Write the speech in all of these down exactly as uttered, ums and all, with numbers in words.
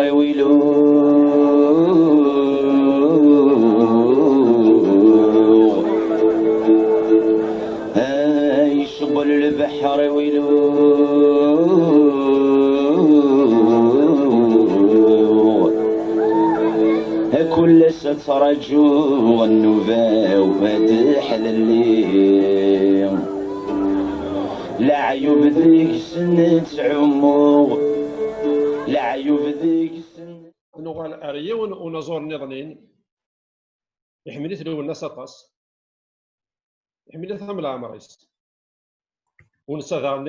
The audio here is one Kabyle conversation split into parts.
Awilu. Ay, cewwel lbeḥr, awilu. Kul ass ad ttraǧuɣ nnuba-w ad d-ḥlelli. Leɛyub deg-sen ttɛummuɣ, leɛyub deg-sen. Ad nuɣal ar yiwen unaẓur nniḍnin. Iḥemmel-it Lwennas aṭas. Iḥemmel-it am leɛmer-is. U netta daɣen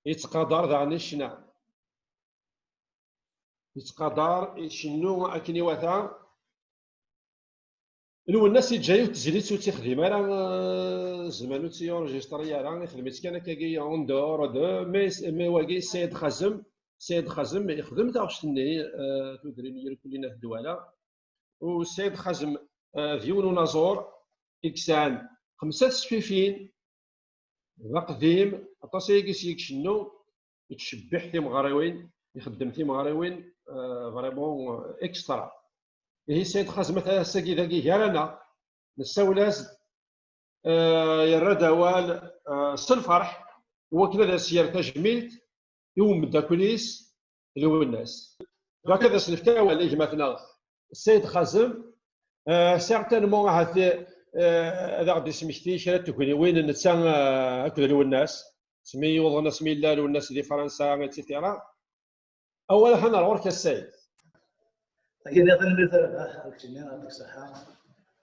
yettqadar daɣen ccna. Yettqadar icennu akken iwata. Lwennas yeǧǧa yiwet tezlit ur tt-ixdim ara, eh, zzman ur tt-yurǧistri ara, ixdem-itt kan akkagi en dehors de, mais, mais wagi Sayed Xazem, Sayed Xazem ixdem taɣect-nni, eh, tudrin n yirkulli n At Dwala. U Sayed Xazem, eh, d yiwen unaẓur i yesɛan xemsa tesfifin, d aqdim, aṭas ayagi s-, i icennu, yettcebbiḥ timeɣriwin, ixeddem timeɣriwin, eh, vraiment, eh, extra. Ihi Sayed Xazem, ata ass-agi dagi gar-aneɣ, nessawel-as-d, eh, yerra-d awal, eh, s lferḥ, i wakken ad as-yerr tajmilt i umeddakel-is Lwennas. Donc ad as-nefk awal i gma-tneɣ Sayed Xazem, eh, certainement ahat, eh, ad aɣ-d-ismekti kra n tugniwin netta, eh, akked Lwennas, asmi yuḍen, asmi yella Lwennas di Fransa, et cetera. Awal atan ar ɣur-k a Sayed. Ad iniɣ tanemmirt a Rabaḥ, ad k-iniɣ yɛṭik ṣṣeḥḥa.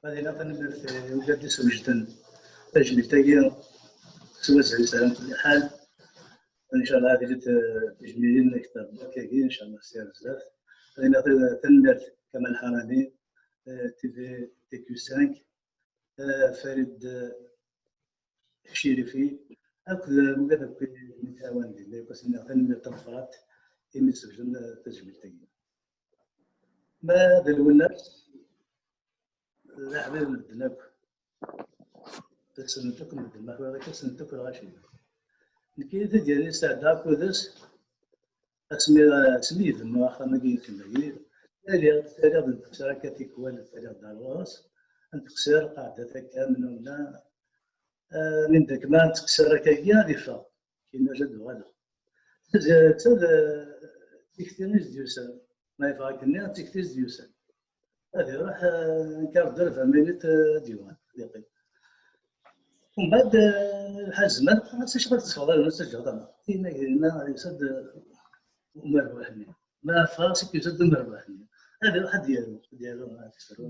Ad iniɣ tanemmirt i wigad d-iswejden tajmilt-agi s wazal yesɛan kulli ḥal. Ncallah ad ilint, eh, tejmilin akter n wakagi, ncallah s ar zdat. Ad iniɣ tanemmirt Kamal Ḥarani, eh, T V T Q cinq, eh, Farid, eh, Cirifi, akked wigad akk i d-yettɛawanen dinna, akk asen-nniɣ tanemmirt tameqqrant imi d-sewjen, eh, tajmilt-agi. Ma d Lwennas, d aḥbib n medden akk. Ssnen-t akk medden, ma tebɣiḍ akka, ssnen-t akk lɣaci. Nekk, i tidyar-is sɛeddaɣ akud-is, asmi, asmi ibennu axxam-agi n Tlelli, ttaliɣ, ttaliɣ-d n teqsir akka tikwal, ttaliɣ-d ar ɣur-s, n teqsir, qeɛdet akka, menunna, eh, min dak ma n teqsir akka-agi ad iffeɣ, yenna-d ad d-uɣaleɣ. D, d, d tikti i s-d-yusan, ma yeffeɣ akken-nni, d tikti i s-d-yusan. Ad iruḥ, eh, un quart d'heure, vingt minutes, eh, ad d-yuɣal, ad yeqqim. Umbeɛd, eh, lḥal zzman, as acḥal teffɣeḍ ara, ad teǧǧeḍ ama. Yenna, yenna, yusa-d, eh, umerbuḥ-nni. Ma ffɣeɣ, seg yusa-d umerbuḥ-nni. Ad iruḥ ad d-yaru, ad d-yaru, ad d-yaru.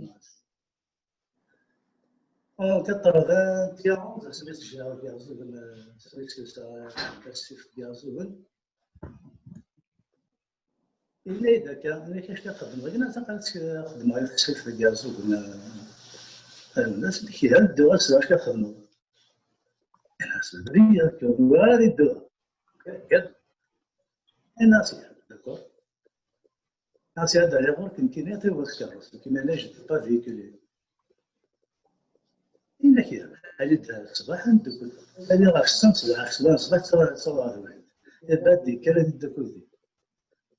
En quatre-vingt-onze, asmi s-ǧǧiɣ Gerzugen, eh, asmi s-, s-, Gerzugen. Yenna-yi-d akka, yenna-k acu ara xedmeɣ? Yenna-k xedmeɣ i tesfift deg Iɛeẓẓugen, eh, Lwennas, nekk ad dduɣ ass-a, acu ara xedmeɣ? Yenna-as, bri, akka, ur ad idduɣ. Gad. Yenna-as, d'accord. Yenna-as, ad d-rriɣ ɣur-k, nekkini ad t-awiɣ s tkeṛṛust, nekkini ala, je peux pas véhiculer. Yenna-k, ali-d ṣṣbeḥ ad neddukel. Ali ɣef ssetta, ṣṣbeḥ, ɣef ssetta ṣṣbeḥ, ttaweɣ, ttaweɣ ɣer tebḥirt. Iba ad d-yekker ad iddukel din.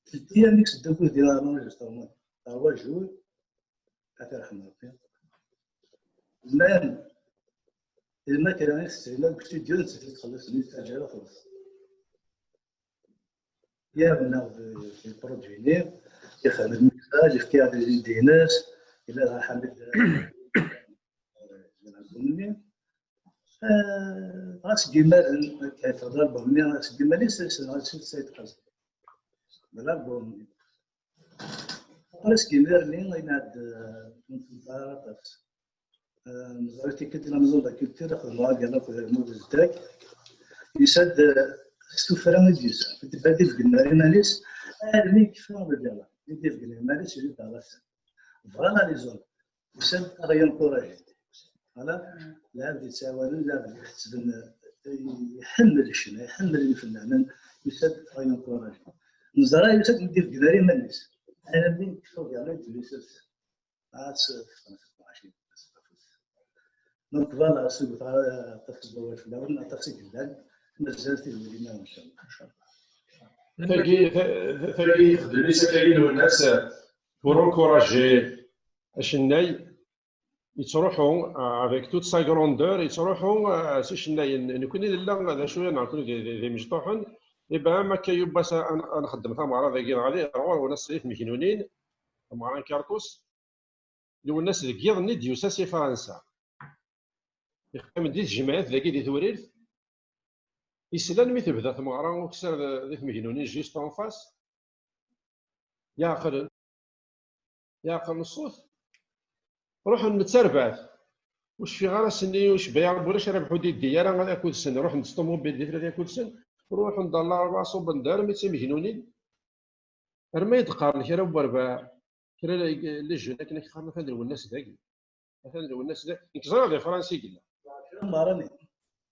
Telti amek s ddukel din ɣer enregistrement. Rwa Joule, ad t-yerḥem Rebbi. Llan lmakra i tettili deg studio, nettat i txelleṣ, mi tettaǧǧa ara xelleṣ. Yerna di, di produit-nni, yexdem lmixage, yefka-aɣ les idées-ines, yella d Ḥamid, eh, d album-nni. Eh, ɣas deg imaren, akka yeffeɣ-d album-nni, seg iman-is, ɣas Sayed Xazem. D l'album-nni. Après, seg imir-nni, yenɛed, eh, ur nxeddem ara aṭas. Eh, neẓra tikkelt la maison de la culture, xedmeɣ agala akked Lmud Zeddak. Yusa-d, eh, s tuffra i d-yusa. Tebda d-ibeggen ar iman-is, armi yekfa agala. Mi d-ibeggen iman-is, yuli-d ɣer wass. Bɣan ad iẓer. Yusa-d ad aɣ-yencouragé. Voilà. Lɛebd yettɛawanen, lɛebd iḥettben, eh, iḥemmel ccna, iḥemmel ifennanen, yusa-d ad aɣ-yencouragé. Neẓra yusa-d mi d-ibeggen ar iman-is. Armi yekfa agala i d-yusa. Ad teffɣem seg uɛecrin. Donc, voilà, seg aṭas n wawal fell-awen, aṭas i yellan, mazal tidwilin-nniḍen, inchallah. Tagi, ta-, ta-, tagi ixeddem isakay n Lwennas, pour encourager acennay, yettruḥu, euh, avec toute sa grandeur, yettruḥu, euh, s icennayen. Nekkni nella d acu neɣ nekkni d, d, d imecṭuḥen, iban am akka yiwwas a, a, a nxeddem tameɣra dagi, neɣ ad iruḥ Lwennas Sɛid Megnunin, tameɣra n Kerkus, Lwennas deg yiḍ-nni d-yusa si Fransa. Yeqqim di tejmaɛt dagi di Tewrirt. Islan mi tebda tmeɣra ukessar d, di Tmegnunin, juste en face. Yeɛqel, yeɛqel ṣṣut. Ruḥen nettarbaɛt. Ur cfiɣ ara ass-nni, ur cbiɣ, ulac ara bḥu d-iddi ara akud-sen. Ruḥen s ṭumubil di tlata akud-sen. Ruḥen-d ɣer Larebɛa, ṣubben-d armi d Timegnunin. Armi i d-qqaren kra n werbaɛ, kra n les jeunes akken ad k-qqaren atan Lwennas dagi. Atan Lwennas dagi. Nekk ẓriɣ di Fransa i yella. Kra n meɣrani.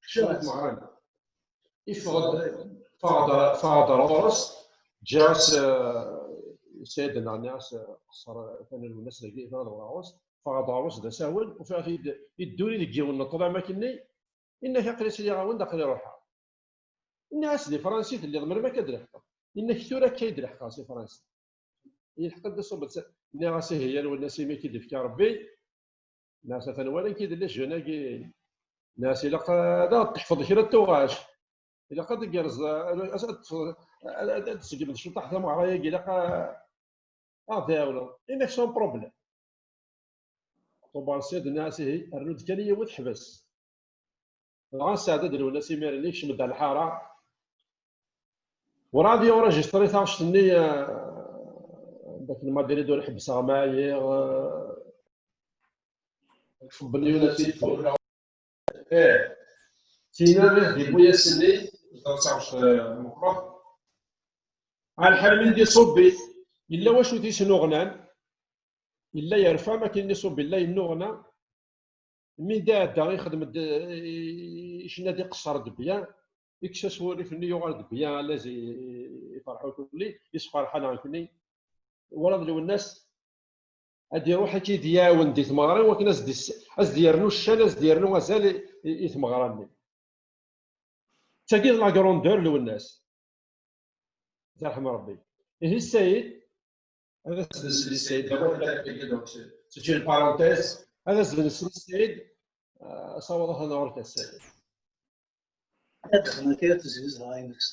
Kra n meɣrani. Iffeɣ-d, ffeɣ-d, ffeɣ-d ɣur-s, ǧǧiɣ-as, eh, Saɛid, nniɣ-as, eh, qṣer, atan Lwennas dagi, iffeɣ-d ɣur-s, ffeɣ-d ɣur-s d asawen, ufiɣ-t-id, idduri deg yiwen n ṭṭlam akkenni, inna-k aql-i sliɣ-awen-d, aql-i ruḥeɣ. Nniɣ-as di Fransa i telliḍ, melmi akka d-leḥqeɣ? Inna-k tura akka i d-leḥqeɣ si Fransa. Yelḥeq-d aṣubel s-, nniɣ-as ihi ya Lwennas imi k-id-ifka Rebbi. Nniɣ-as atan walan-k-id les jeunes-agi. Nniɣ-as ilaq ad aɣ-d-teḥfeḍ kra n tuɣac. Ilaq ad d-tgerrzeḍ, ad, ad, ad, ad tseggmeḍ ciṭuḥ tameɣra-agi, ilaq a-, ad aɣ-d-tɛawneḍ. Inna-k sans problème. Tubeṛ Saɛid, nniɣ-as ihi, rnu-d kan yiwet ḥbes. Dɣa Saɛid d Lwennas imir-nni, kecm-d ar lḥara. Werɛad yurajistri taɣect-nni, eh, d akken Madrid ur ḥebbseɣ ma ɛyiɣ, eh, txebbel Lwennas i tfur. Eh, tina ih, di bu yass-nni, d taɣect, eh, meqqret. Ɛelḥal min d-iṣubbi, yella wacu t-isnuɣnan, yella yerfa, ma akken iṣubbi, yella yennuɣna. Mi d-iɛedda, ixdem-d, eh, icenna-d, iqeṣṣer-d bya, ikkes-as wurrif-nni, yuɣal-d bya, allazi, iferḥ ukli, isferḥ-aneɣ nekni. Walaḍ Lwennas, ad iruḥ ad k-id-iɛawen di tmeɣra, wakken ad s-d-is-, ad s-d-yernu ccan, ad s-d-yernu azal i, i, i tmeɣra-nni. D tagi d la grandeur n Lwennas. Yerḥem Rebbi. Ihi Sayid, ad as-d-nsel i Sayid, d awal n la, donc, c'est, c'est une parenthèse, ad as-d-nsel i Sayid, euh, sawaḍ ad t-nɣer-t a Sayid. Ad xedmeɣ kra tezwiz dɣa ineqs.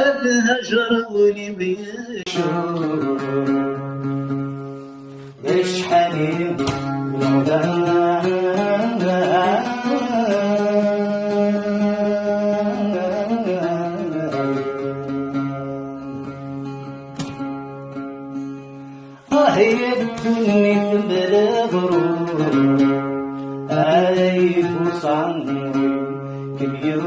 Ad hajer ul-iw yeccuṛ, acḥal i Ah ya ddunit n leɣrur, ay buṣan kemyun.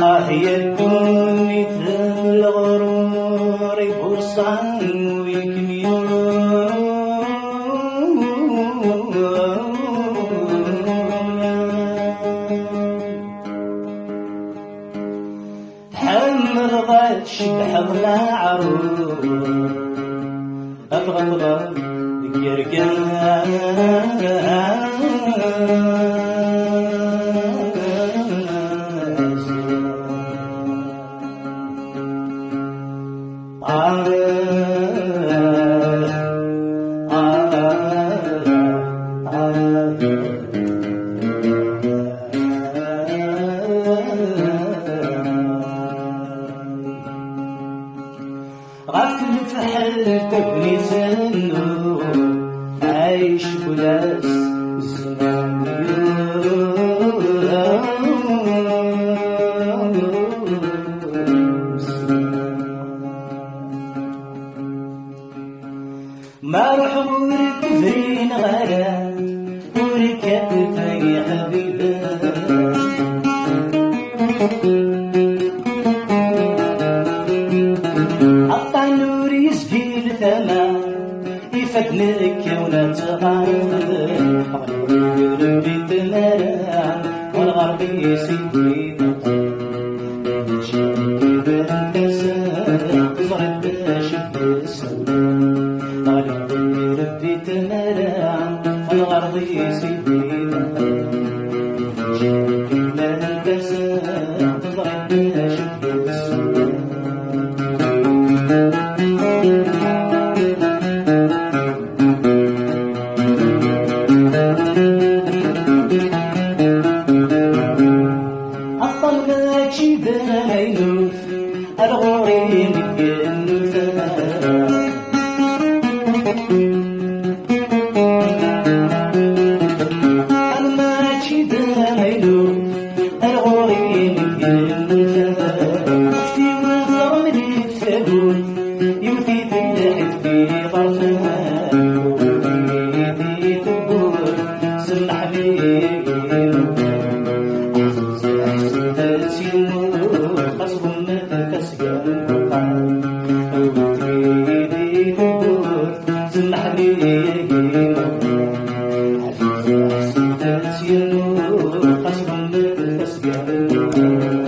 Ah ya ddunit n leɣrur, ibuṣan wi kem-yuran. Tḥemmleḍ ad tcebbḥeḍ leɛrur, ad tɣeṭleḍ deg yergazen. Ɣef lefḥel tagnit n nnur, ay cewwel-as zzman. Ma ruḥeɣ ur k-brineɣ ara, ur k-atfa i ḥbiben. Aṭṭan Ama ifadden-ik ula ttɣaren, ɣer rebbi tmara, ɣer ɣerbi sidi. Teẓriḍ d acu i d-yessawlen, ɣer rebbi tmara, ɣer ɣerbi sidi. Teẓriḍ d acu i d-yessawlen. Aṭṭan mačči d amaynut, ar ɣur-i mi d-yennut. Aṭṭan mačči d amaynut, ar ɣur-i mi d-yennut. Tiwet ɣer di tsebbut, yiwet-it lḥif di ɣerfan. Ur tewwit tewwurt, semmeḥ-iyi. Ḥsut, ḥsut, yemmut, xas ɣummet tasga n uqerqan. Ur tewwit tewwurt, semmeḥ-iyi. Ḥsut, ḥsut, yemmut, xas ɣummet tasga n uqerqan.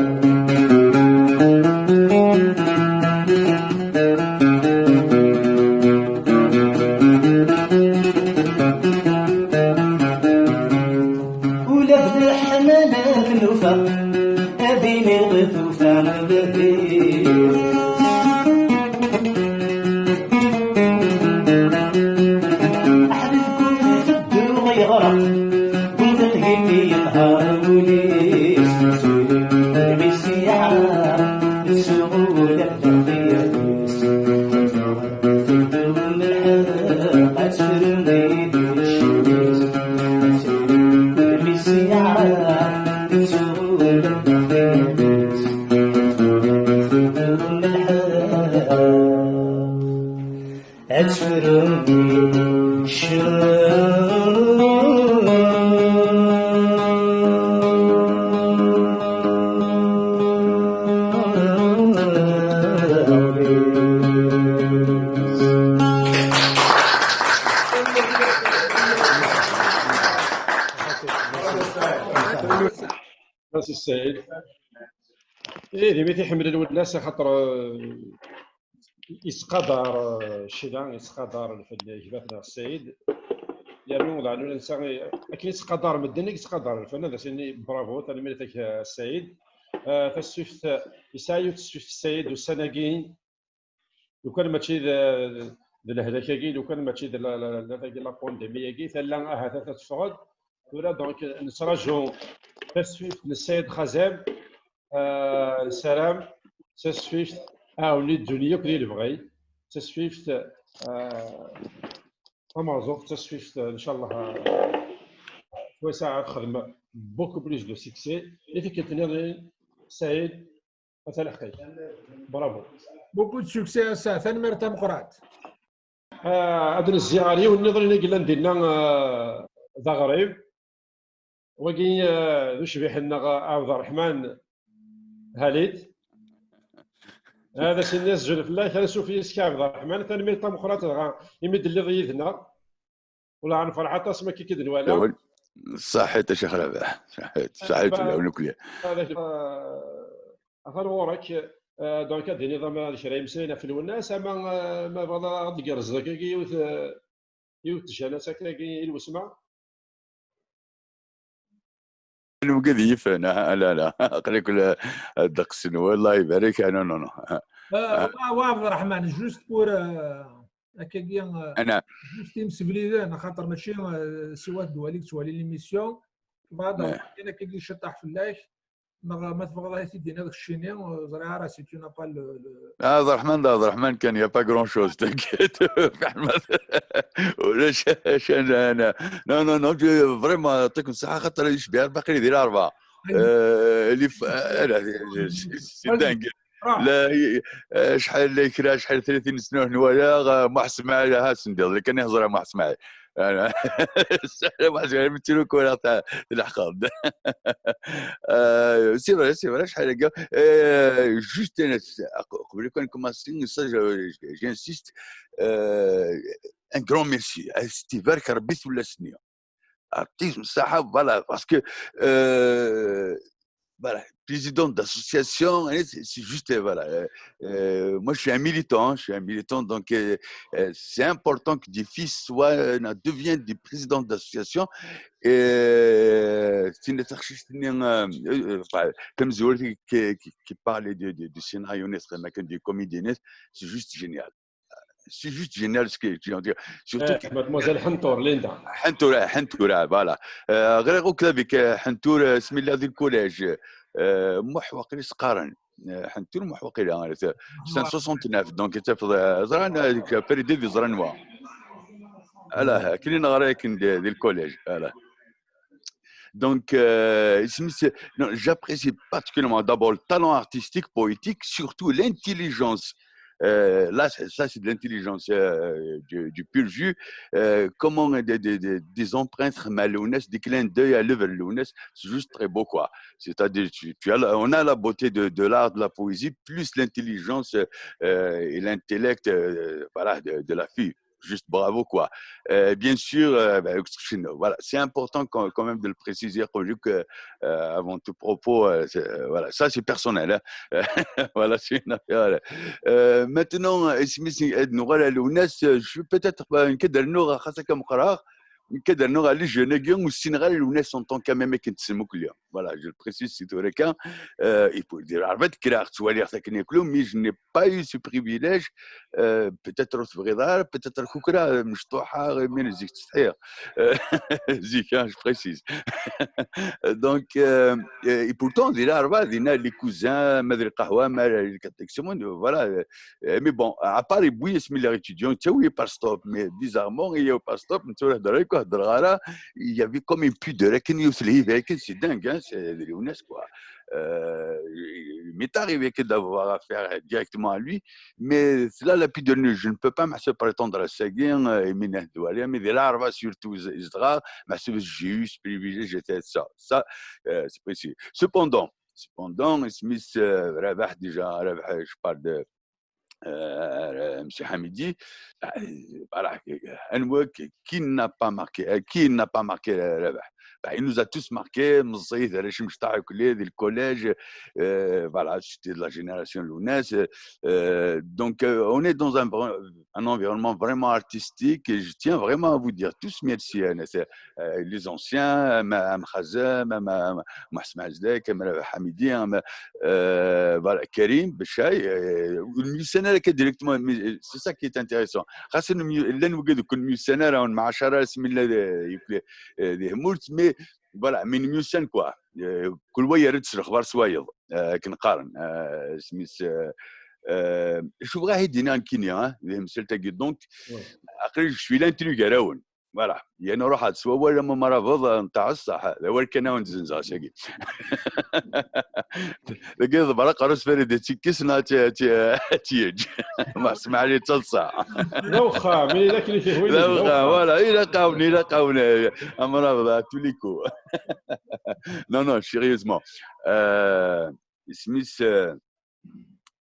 Ula d leḥmala tnufa, ad iniɣ tufa lehdi. Aḥbib kun tedduɣ yeɣreq, kun tqim yenher wul-is. Misiya, tsuɣu ula d lexyal-is. Merci, Saïd. Eh, d imi t-iḥemmel Lwennas, axaṭer, eh, yettqadar, eh, ccna, yettqadar lfenn, gma-tneɣ Saïd. Yernu daɣen ur nesɛi, akken yettqadar medden i yettqadar lfenn, ad as-nini bravo, tanemmirt-ak, eh, Saïd. Eh, tasfift, eh, yesɛa yiwet tesfift Saïd ussan-agi, lukan mačči d, d lehlak-agi, lukan mačči d la, la, la, la, la pandémie-agi, tala ahat ad teffeɣ-d. Tura, donc, nettraǧu tasfift n Saïd Xazem, euh, nessaram tasfift awen-id-ddun yakk di lebɣi, tasfift, euh, tamerẓuɣt, tasfift, ncallah, euh, twasa ad texdem beaucoup plus de succès. I tikkelt nniḍen, Saïd, ata lḥeqq-ik. Bravo. Beaucoup de succès ass-a. Tanemmirt tameqqrant. Ah, ad nezzi ɣer yiwen nniḍen i yellan dinna, ah, d aɣrib. Wagi, ah, d ucbiḥ-nneɣ, ah, Ɛebderreḥman Halit. Ad as-iniɣ azul fell-ak, ansuf yis-k a Ɛebderreḥman. Tanemmirt tameqqrant dɣa imi d-telliḍ yid-neɣ. Wala nferḥ aṭas ma akka i k-id-nwala. Awal. Ṣaḥit a Ccix Rabaḥ. Ṣaḥit, ṣaḥit fell-awen akk. Ad ak-, ah, atan ɣur-k, ah, donc ad d-tiniḍ ama d kra yemslayen ɣef Lwennas, ama, ah, ma tebɣiḍ ad d-gerrzeḍ akkagi yiwet, ah, yiwet tejjanat akkagi i lwesma. Nugad yifen, ah, la, la. Aql-ik la, ddeqs-nwen, Allah ibarek, ah, non, non, non. Ah, ah, wa, wa Ɛebderreḥman, juste pour, euh, akkagi, euh, ana, juste imsebliden, axaṭer mačči, euh, siwa ddwali yettwalin l'émission, tebɣa ad, eh, kan akkagi ciṭṭaḥ fell-ak, neɣ ma tebɣiḍ ad t-id-tiniḍ keččini, euh, ẓriɣ ara si tu n'as pas le, le Ah, Abderrahmane, d Abderrahmane kan, y a pas grand chose, t'inquiète. Ulac, ulac, ana, ana. Non, non, non, je, vraiment, يعطيكم الصحة, خاطر يشبه أربعة قريب إلى أربعة. أيوة. Euh, اللي ف-، آه، لا، c'est dingue. آه. لا، آه، شحال، لا يكرا، شحال ثلاثين سنة نوايا، آه، محسن معايا، ها سندي، اللي كان يهضر محسن معايا. Voilà. C'est vrai, c'est vrai, c'est vrai, شحال هكا. Euh, c'est vrai, c'est vrai. Euh, juste, euh, قبل كون نكمل، ça, je- je- j'insiste. Euh, un grand merci. Ad s-ibarek Rebbi tullas-nni. Artiste, ça, voilà, parce que, euh, voilà, président d'association, hein, c'est c'est juste, euh, voilà. Euh, euh, moi, je suis un militant, hein, je suis un militant, donc euh, euh, c'est important que des fils soient, euh, deviennent des présidents d'association. Et euh, c'est une, euh, euh, enfin, comme je vous dis, qui, qui, qui parle de, de, de scénario, des comédiens, c'est juste génial. C'est juste génial ce que tu viens de dire. Surtout Eh, mademoiselle Hentour, Linda. Hentour, Hentour, voilà. Euh, غير غير كذا بك، آه، Hentour، آه، اسم الله ذي الكوليج. آه، محوقي سقارن. آه، Hentour محوقي، آه، c'est un soixante-neuf، donc تفضل، آه، زران، آه، هذيك période ذي زران وا. Voilà، كلي نغريك ذي الكوليج، voilà. Donc, euh, اسمي c'est- non, j'apprécie particulièrement d'abord le talent artistique, poétique, surtout l'intelligence. Euh, là, c'est- ça, c'est de l'intelligence, euh, du, du pur jus. Euh, comment des, des, des, des empreintes, مع لوناس, des clins d'œil à l'œuvre لوناس, c'est juste très beau, quoi. C'est-à-dire, tu, tu as la- on a la beauté de, de l'art, de la poésie, plus l'intelligence, euh, et l'intellect, euh, voilà, de, de la fille. Juste bravo, quoi. Euh, bien sûr, euh, ben, voilà, c'est important quand, quand même de le préciser, que, euh, avant tout propos, euh, c'est- euh, voilà, ça c'est personnel, hein. Voilà, c'est une affaire. Euh, maintenant, euh, اسمي c'est Ed Noura Lounes, euh, je suis peut-être pas une cadre Noura Khassaka Mkharah, une cadre Noura les jeunes, qui ont aussi Noura Lounes en tant qu'un même qui ne se moque. Voilà, je le précise, c'est tout le cas. Euh, il peut dire, Arvet, Kirar, tu vas lire ça, mais je n'ai pas eu ce privilège. Euh, peut-être au Sbridar, peut-être au Koukra, مشطوحة, mais les extraits. Euh, zik, hein, je précise. Donc, euh, et pourtant, il y a les cousins, ما أدري قهوة, ما أدري كاتكسيمون, voilà. Euh, Mais bon, à part les bouilles, اسمي les étudiants, tu oui, par stop, mais bizarrement, il y a pas stop, tu vois, il y avait comme une pudeur, c'est dingue, hein, c'est des Lounes, quoi. Euh, il m'est arrivé que d'avoir affaire directement à lui, mais cela, la pudeur, je ne peux pas me prétendre à ça, hein, et mais des larves, surtout, j'ai eu ce privilège, j'étais ça. Ça, euh, c'est précis. Cependant, cependant, Smith, euh, Rabah, déjà, Rabah, je parle de euh, M. Hamidi, bah, voilà, un mot qui, qui n'a pas marqué, euh, qui n'a pas marqué, euh, Rabah. Bah, il nous a tous marqués, مزيد على شي مشتاق كلي ديال الكوليج, euh, voilà, c'était de la génération Lounes. Euh, donc, euh, on est dans un, vra- un environnement vraiment artistique et je tiens vraiment à vous dire tous merci, hein, c'est, euh, les anciens, M. Khazem, M. Mohamed Mazdek, M. Hamidi, M. Euh, voilà, Karim Bichay, euh, الميوسان هذاك directement, mais, euh, c'est ça qui est intéressant. خاصة إنه ميو- لان وجد كل ميوسان راه مع عشرة اسم الله ذي- يكلي- آه، ذي همورت, mais voilà, من ميوسان quoi. آه، كل ويا رد سر خبر سوايض, آه، كنقارن, آه، سميس, آه، آه، شوف غا هيدينا نكينيا, ها، ذي مسلتك donc, Ouais. عقلي je suis l'intrus غراون. Voilà, يعني روح هاد سوا ولا ما مرافض نتاع الصح, هذا هو كان ونزنزا ساكي. لقيت برا قرص فريد تيكس نا تي- تي- تيج. ما سمع لي تصح. لا واخا, mais إلا كان فيه وين لا يجي، لا واخا, واخا. Voilà, إلا قاوني, إلا قاوني. أمراض à tous les coups. Non, non, sérieusement. Euh, Smith, euh,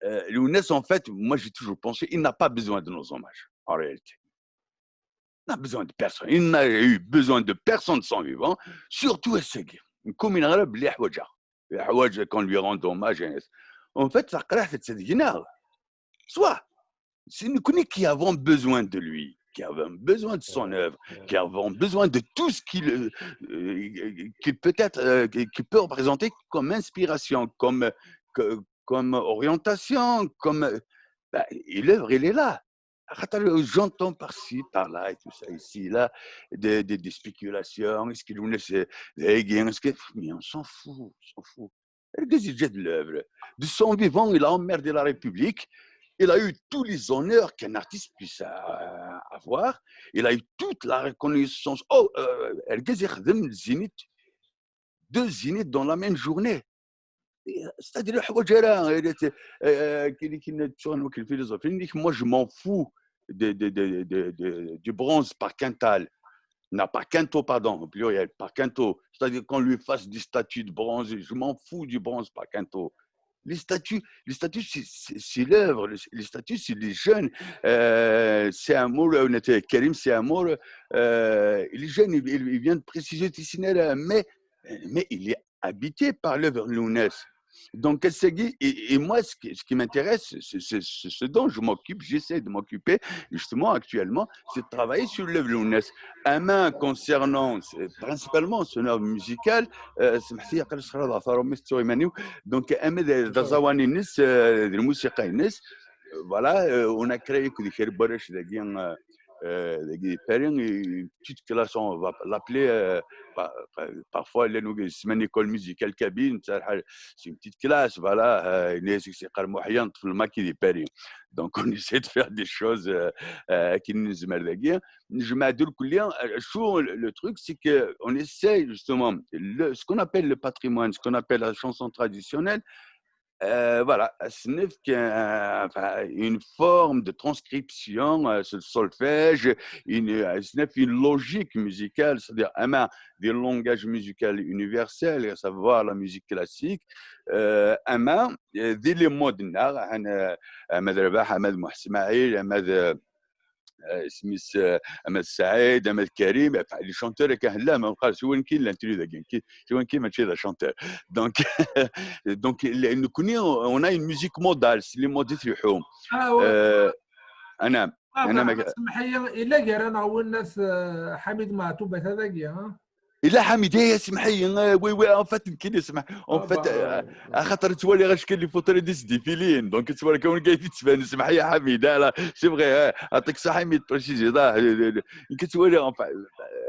euh, Lounes, en fait, moi j'ai toujours pensé, il n'a pas besoin de nos hommages, en réalité. Il n'a besoin de personne. Il n'a eu besoin de personne de son vivant, surtout à Segui. Comme il a les حوايج, les حوايج qu'on lui rend hommage. En fait, ça crée cette, cette guinard. Soit, c'est nous qui avons besoin de lui, qui avons besoin de son œuvre, qui avons besoin de tout ce qu'il euh, euh, qu'il peut être, euh, qu'il peut représenter comme inspiration, comme, que- comme orientation, comme, euh, bah, et l'œuvre, elle est là. J'entends par-ci, par-là et tout ça, ici, là, des, des, des spéculations. Est-ce qu'il nous laisse, est-ce que, mais on s'en fout, on s'en fout. Qu'est-ce que j'ai de l'œuvre ? De son vivant, il a emmerdé la République. Il a eu tous les honneurs qu'un artiste puisse euh, avoir. Il a eu toute la reconnaissance. Oh, euh, الحوايج يخدم الزينيت, deux zéniths dans la même journée. C'est-à-dire, الحوايج هذا، هذا ت- آه، كاين اللي كاين تشوف الفيلوزوفي, اللي moi je m'en fous de, de, de, de, de, du bronze par quintal. Non, par quinto, pardon, au pluriel, par quinto. C'est-à-dire qu'on lui fasse des statues de bronze, je m'en fous du bronze par quinto. Les statues, les statues, c'est l'œuvre, les statues, c'est les jeunes. Euh, c'est un mot, Karim, c'est un mot. Euh, les jeunes, il, il vient de préciser, mais, mais il est habité par l'œuvre Lounès. Donc, et, et moi, ce qui, ce qui m'intéresse, c'est ce dont je m'occupe, j'essaie de m'occuper justement actuellement, c'est de travailler sur l'œuvre Lounès. Ama concernant principalement son œuvre musicale, euh, donc, ama d aẓawan-ines, euh, d lmusiqa-ines, euh, voilà, euh, on a créé que des Paris, euh, euh, une petite classe, on va l'appeler, euh, parfois, il y a une école musicale kabyle, c'est une petite classe, voilà, euh, donc on essaie de faire des choses, euh, euh, qui nous le, le truc, c'est qu'on essaie justement, le, ce qu'on appelle le patrimoine, ce qu'on appelle la chanson traditionnelle, euh, voilà, c'est une forme de transcription, euh, sur le solfège, une, une logique musicale, c'est-à-dire un des langages musicaux universels, à savoir la musique classique, euh, un des modes, Ahmed Rabah, Ahmed Mohamed Smaïl, Ahmed euh, Ahmed Saïd, Ahmed Karim, les chanteurs, كاين لا ما نقال شو وين كاين l'intrus داكي، شو وين كاين ماشي هذا chanteur. Donc, donc, on a une musique modale, c'est les modes. Ah, ouais. Euh, انا انا ما سمح لي الا غير انا وناس حميد معتوبه هذاك. الا حميد، ايه، اسمح لي، وي وي، ان فات يمكن يسمح، ان فات خاطر توالي غير شكل لي فوتو دي سديفيلين، دونك توالي كون كاين في تسبان، اسمح لي يا حميد، لا سي فغي، عطيك صح حميد بريسيزي، كتوالي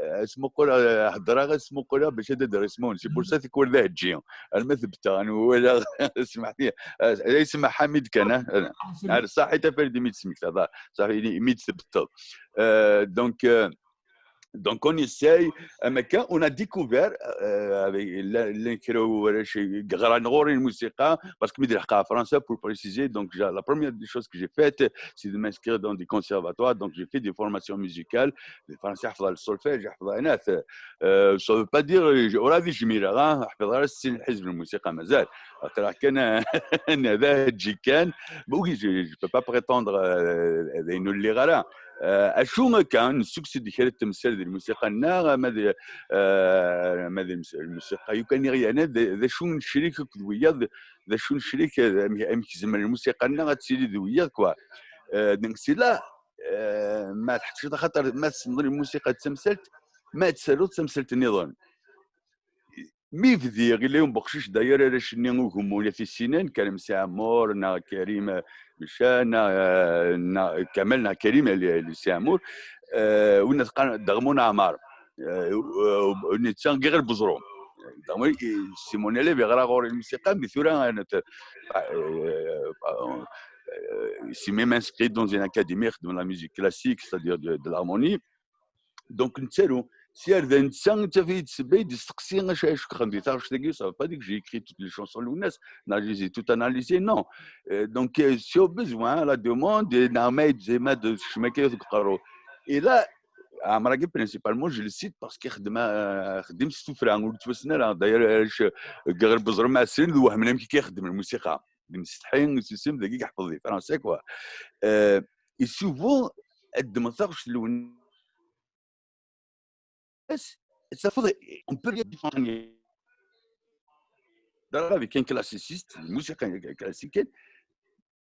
اسمو قول، هضره غير اسمو قولها باش هذا دريسمون، سي بور سا تكون ذا هجي، انا ما ثبتها، انا ولا اسمح لي، يسمى حميد كان، صحيت افرد ميت سميت، صافي ميت ثبت. دونك Donc, on essaye, on a découvert, euh, avec parce que mi d-lḥeqqa ɣer Fransa, pour préciser, donc la première des choses que j'ai faites, c'est de m'inscrire dans des conservatoires, donc j'ai fait des formations musicales, le français, le solfège, euh, ça veut pas dire, ur d-jmileɣ, ḥfiḍeɣ sin lḥizb n lmusiqa mazal, aql-aɣ kan, je ne peux pas prétendre d ayen ur lliɣ ara. Acu akka, nessukkes-d kra n temsal di lmusiqa-nneɣ, ama d, ama d lmusiqa yukan i ɣ-yernan, d acu necrik akked wiyaḍ, d acu necrik, amek zemren lmusiqa-nneɣ ad tili d wiyaḍ, quoi. Donc, c'est là, ma tḥettceḍ, axaṭer ma tessneḍ lmusiqa d tamsalt, ma ad tsaruḍ tamsalt nniḍen. Mi bdiɣ, illa yiwen n uqcic, d'ailleurs, arrac-nni ugemmun a t-issinen, Karim Si Ɛmur, neɣ Karim Mecca, neɣ, neɣ Kamal, neɣ Karim Si Ɛmur, winna teqqaren Daɣmun Ɛmar, netta giɣ lbeẓru. Daɣmun, c'est mon élève, yeɣra ɣur-i lmusiqa, mais tura, il s'est même inscrit dans une académie, ixeddem la musique classique, c'est-à-dire de, de l'harmonie. Donc, nettaru, sya ar da netta, nettaf-iyi-d ssebba i d-yesteqsi acu, acu xedmeɣ di taɣect-agi, ça veut pas dire que j'ai écrit toutes les chansons n Lwennas, neɣ je les ai toutes analysées, non. Euh, donc, euh, si au besoin, à la demande, euh, neɣ ma yezmer ad d-tekcem akka deg uqerru. Et là, Ɛmer-agi, principalement, je le cite parce que xedmeɣ, euh, xedmeɣ s tuffra, ur yettwassen ara. D'ailleurs, euh, je, deg lbeẓru ma assen, d wehmen amek i ixeddem lmusiqa. D msetḥi, susem, dagi yeḥfeḍ di français, quoi. Euh, et souvent, ad ddmeɣ taɣect n Lwennas, tafeḍ, on peut lire différemment. Avec un classiciste, lmusiqa classique,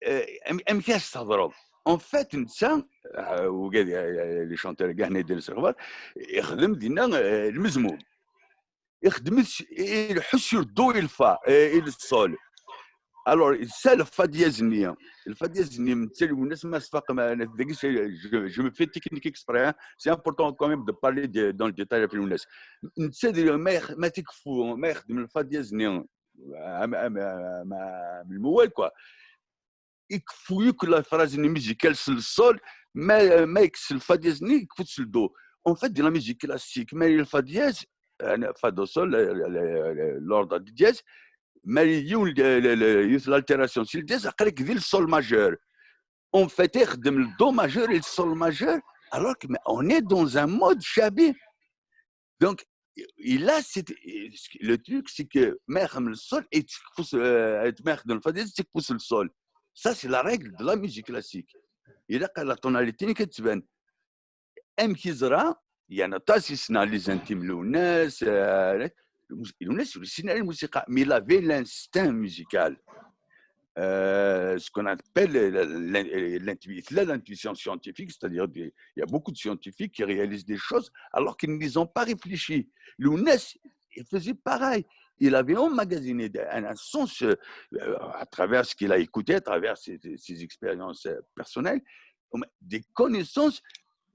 euh, amek ara s-thedreḍ. En fait, netta, euh, ugad, euh, les chanteurs, gahna yeddan s lexbar, ixdem dinna, euh, lmezmum. Ixdem-it, ileḥḥu sur do et le fa, et le sol. Alors, c'est le fa dièse-nni. Le fa dièse-nni, c'est le, je, je me fais technique exprès, hein. C'est important quand même de parler de, dans le détail avec Lwennas. C'est le, ma, ma, ma, le fa dièse-nni, le mouwal, quoi. Ikeffu yakk la phrase musicale sur le sol, ma, ma yekkes le fa dièse-nni, ikeffu-t sur le do. En fait, dans la musique classique, ma le fa dièse, euh, fa do sol, l'ordre du dièse, ma yiwet l'altération sur le dièse, après, il dit le sol majeur. En fait, ixdem le do majeur et le sol majeur, alors que, mais on est dans un mode shabi. Donc, il a cette, le truc, c'est que ma ixdem le sol, et tu pousses, euh, ma ixdem le fa dièse, tu pousses le sol. Ça, c'est la règle de la musique classique. Il a la tonalité, il y a amek yeẓra, il y a notamment les intimes Lewnas, euh, Lewnas, mais il avait l'instinct musical. Euh, ce qu'on appelle l'intuition, l'intuition scientifique, c'est-à-dire il y a beaucoup de scientifiques qui réalisent des choses alors qu'ils n'y ont pas réfléchi. Lewnas, il faisait pareil. Il avait emmagasiné un sens euh, à travers ce qu'il a écouté, à travers ses, ses expériences euh, personnelles, des connaissances,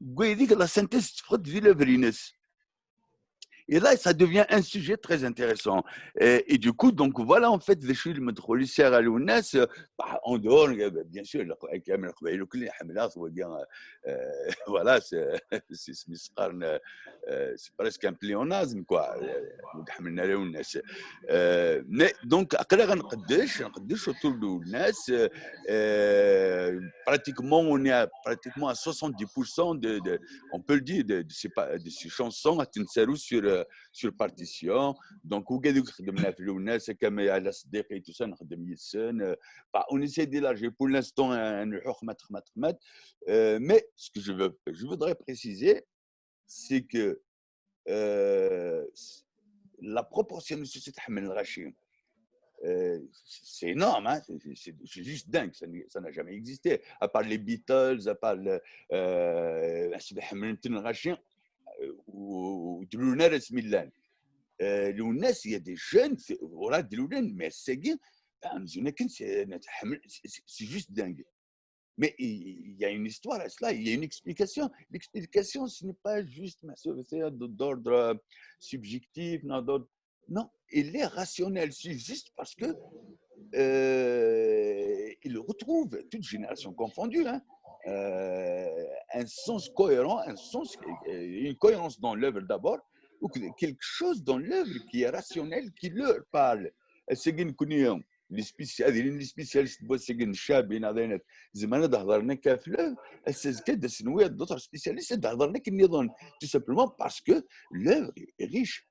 la synthèse de l'œuvre. Et là, ça devient un sujet très intéressant. Et, et du coup, donc voilà, en fait, je suis le maître lycée à Lewnas, en dehors, bien sûr, voilà, c'est presque un pléonasme, quoi. Mais donc, aql-aɣ nqeddec, nqeddec autour de Lewnas. Pratiquement, on est à, pratiquement à soixante-dix pour cent de, de, on peut le dire, de, de, ces, de ces chansons à sur, sur partition. Donc, وكذا خدمنا في Lewnas, كما على صديقي tout ça, نخدم يسن. On essaie d'élargir pour l'instant un, un, mais ce que je, veux, je voudrais préciser, c'est que euh, la proportion de ce تحمل الغاشي, euh, c'est énorme, hein, c'est juste dingue, ça n'a jamais existé. À part les Beatles, à part le, euh, euh, Lewnas, il y a des jeunes, voilà, des jeunes, mais c'est juste dingue. Mais il y a une histoire à cela, il y a une explication. L'explication, ce n'est pas juste d'ordre subjectif, non, elle est rationnelle. C'est juste parce que euh, il retrouve, toute génération confondue, hein, euh, un sens cohérent, un sens, une cohérence dans l'œuvre d'abord, ou quelque chose dans l'œuvre qui est rationnel, qui leur parle. Les spécialistes, les spécialistes, c'est que nous avons des spécialistes, d'autres spécialistes, tout simplement parce que l'œuvre est riche.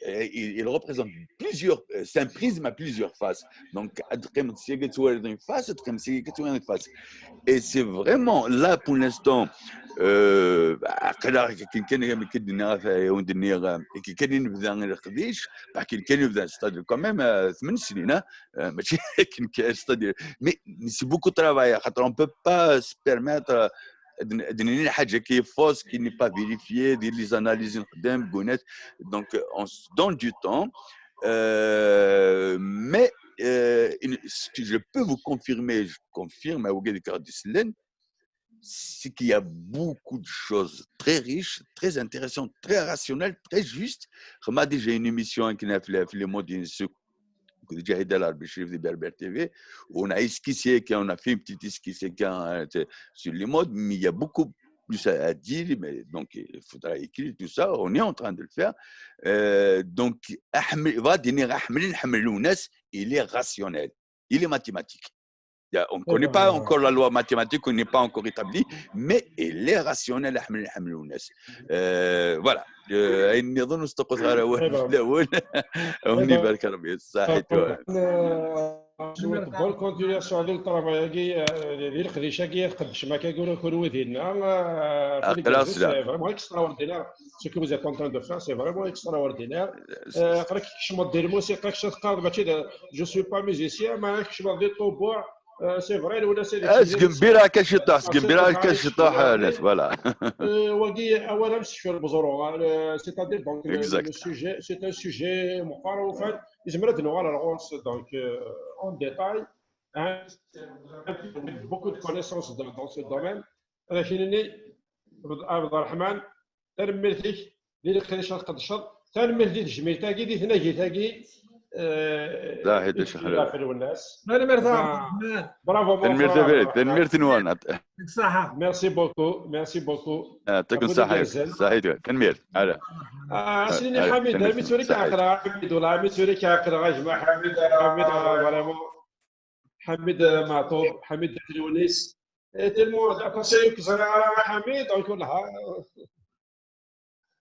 Il, il représente plusieurs, c'est un prisme à plusieurs faces. Donc, une face, une face. Et c'est vraiment là pour l'instant, euh, كان كان يبدا كان يبدا كان يبدا c'est-à-dire quand même c'est-à-dire mais c'est beaucoup de travail, on peut pas se permettre d'une حاجه qui est fausse, qui n'est pas vérifiée, des analyses donc on se donne du temps. Euh, mais euh, ce que je peux vous confirmer, je confirme à Ougué de Cardislen, c'est qu'il y a beaucoup de choses très riches, très intéressantes, très rationnelles, très justes. On a déjà une émission qui a fait les mots d'une Berbère T V, on a esquissé, on a fait une petite esquisse sur les modes, mais il y a beaucoup plus à dire, mais donc il faudra écrire tout ça, on est en train de le faire. Euh, donc, il est rationnel, il est mathématique. On ne connaît pas encore la loi mathématique, on n'est pas encore établi, mais il est rationnel, euh, voilà. Ayen nniḍen ur s-teqqut ara awal. Awen ibarek Rebbi, ṣaḥit. Bonne continuation di le travail-agi, di leqdic-agi, tqeddcem akka ur, ur wid-inna. C'est vraiment extraordinaire ce que vous êtes en train de faire, c'est vraiment extraordinaire. Aql-ak tkecmeḍ di lmusiqa, kečč teqqareḍ mačči d, je suis pas musicien, mais tkecmeḍ di ṭṭubuɛ. C'est vrai, Lewnas. Seg Lbira akka ciṭuḥ, seg Lbira akka ciṭuḥ, voilà. Wagi awal amsekfel meẓru, c'est-à-dire donc le sujet, c'est un sujet meqqar, en fait, yezmer ad nuɣal ar ɣur-s donc en détail, beaucoup de connaissances dans ce domaine. Ad ak-nini, Abderrahmane, tanemmirt-ik di leqdic ad tqeddceḍ, tanemmirt di tejmilt-agi, di tnagit-agi. Tanemmirt a Abderrahmane. Bravo. Tanemmirt a Abderrahmane. Tanemmirt-nwen. Merci beaucoup, merci beaucoup. Tanemmirt. Ad s-nini Ḥamid, armi tura i k-ɛeqleɣ a Ḥamid, wala armi tura i k-ɛeqleɣ a gma Ḥamid, Ḥamid, vraiment. Ḥamid Meɛṭub, Ḥamid At Lewnis. Tellement aṭas ay ur k-ẓriɣ ara a Ḥamid, donc wellah.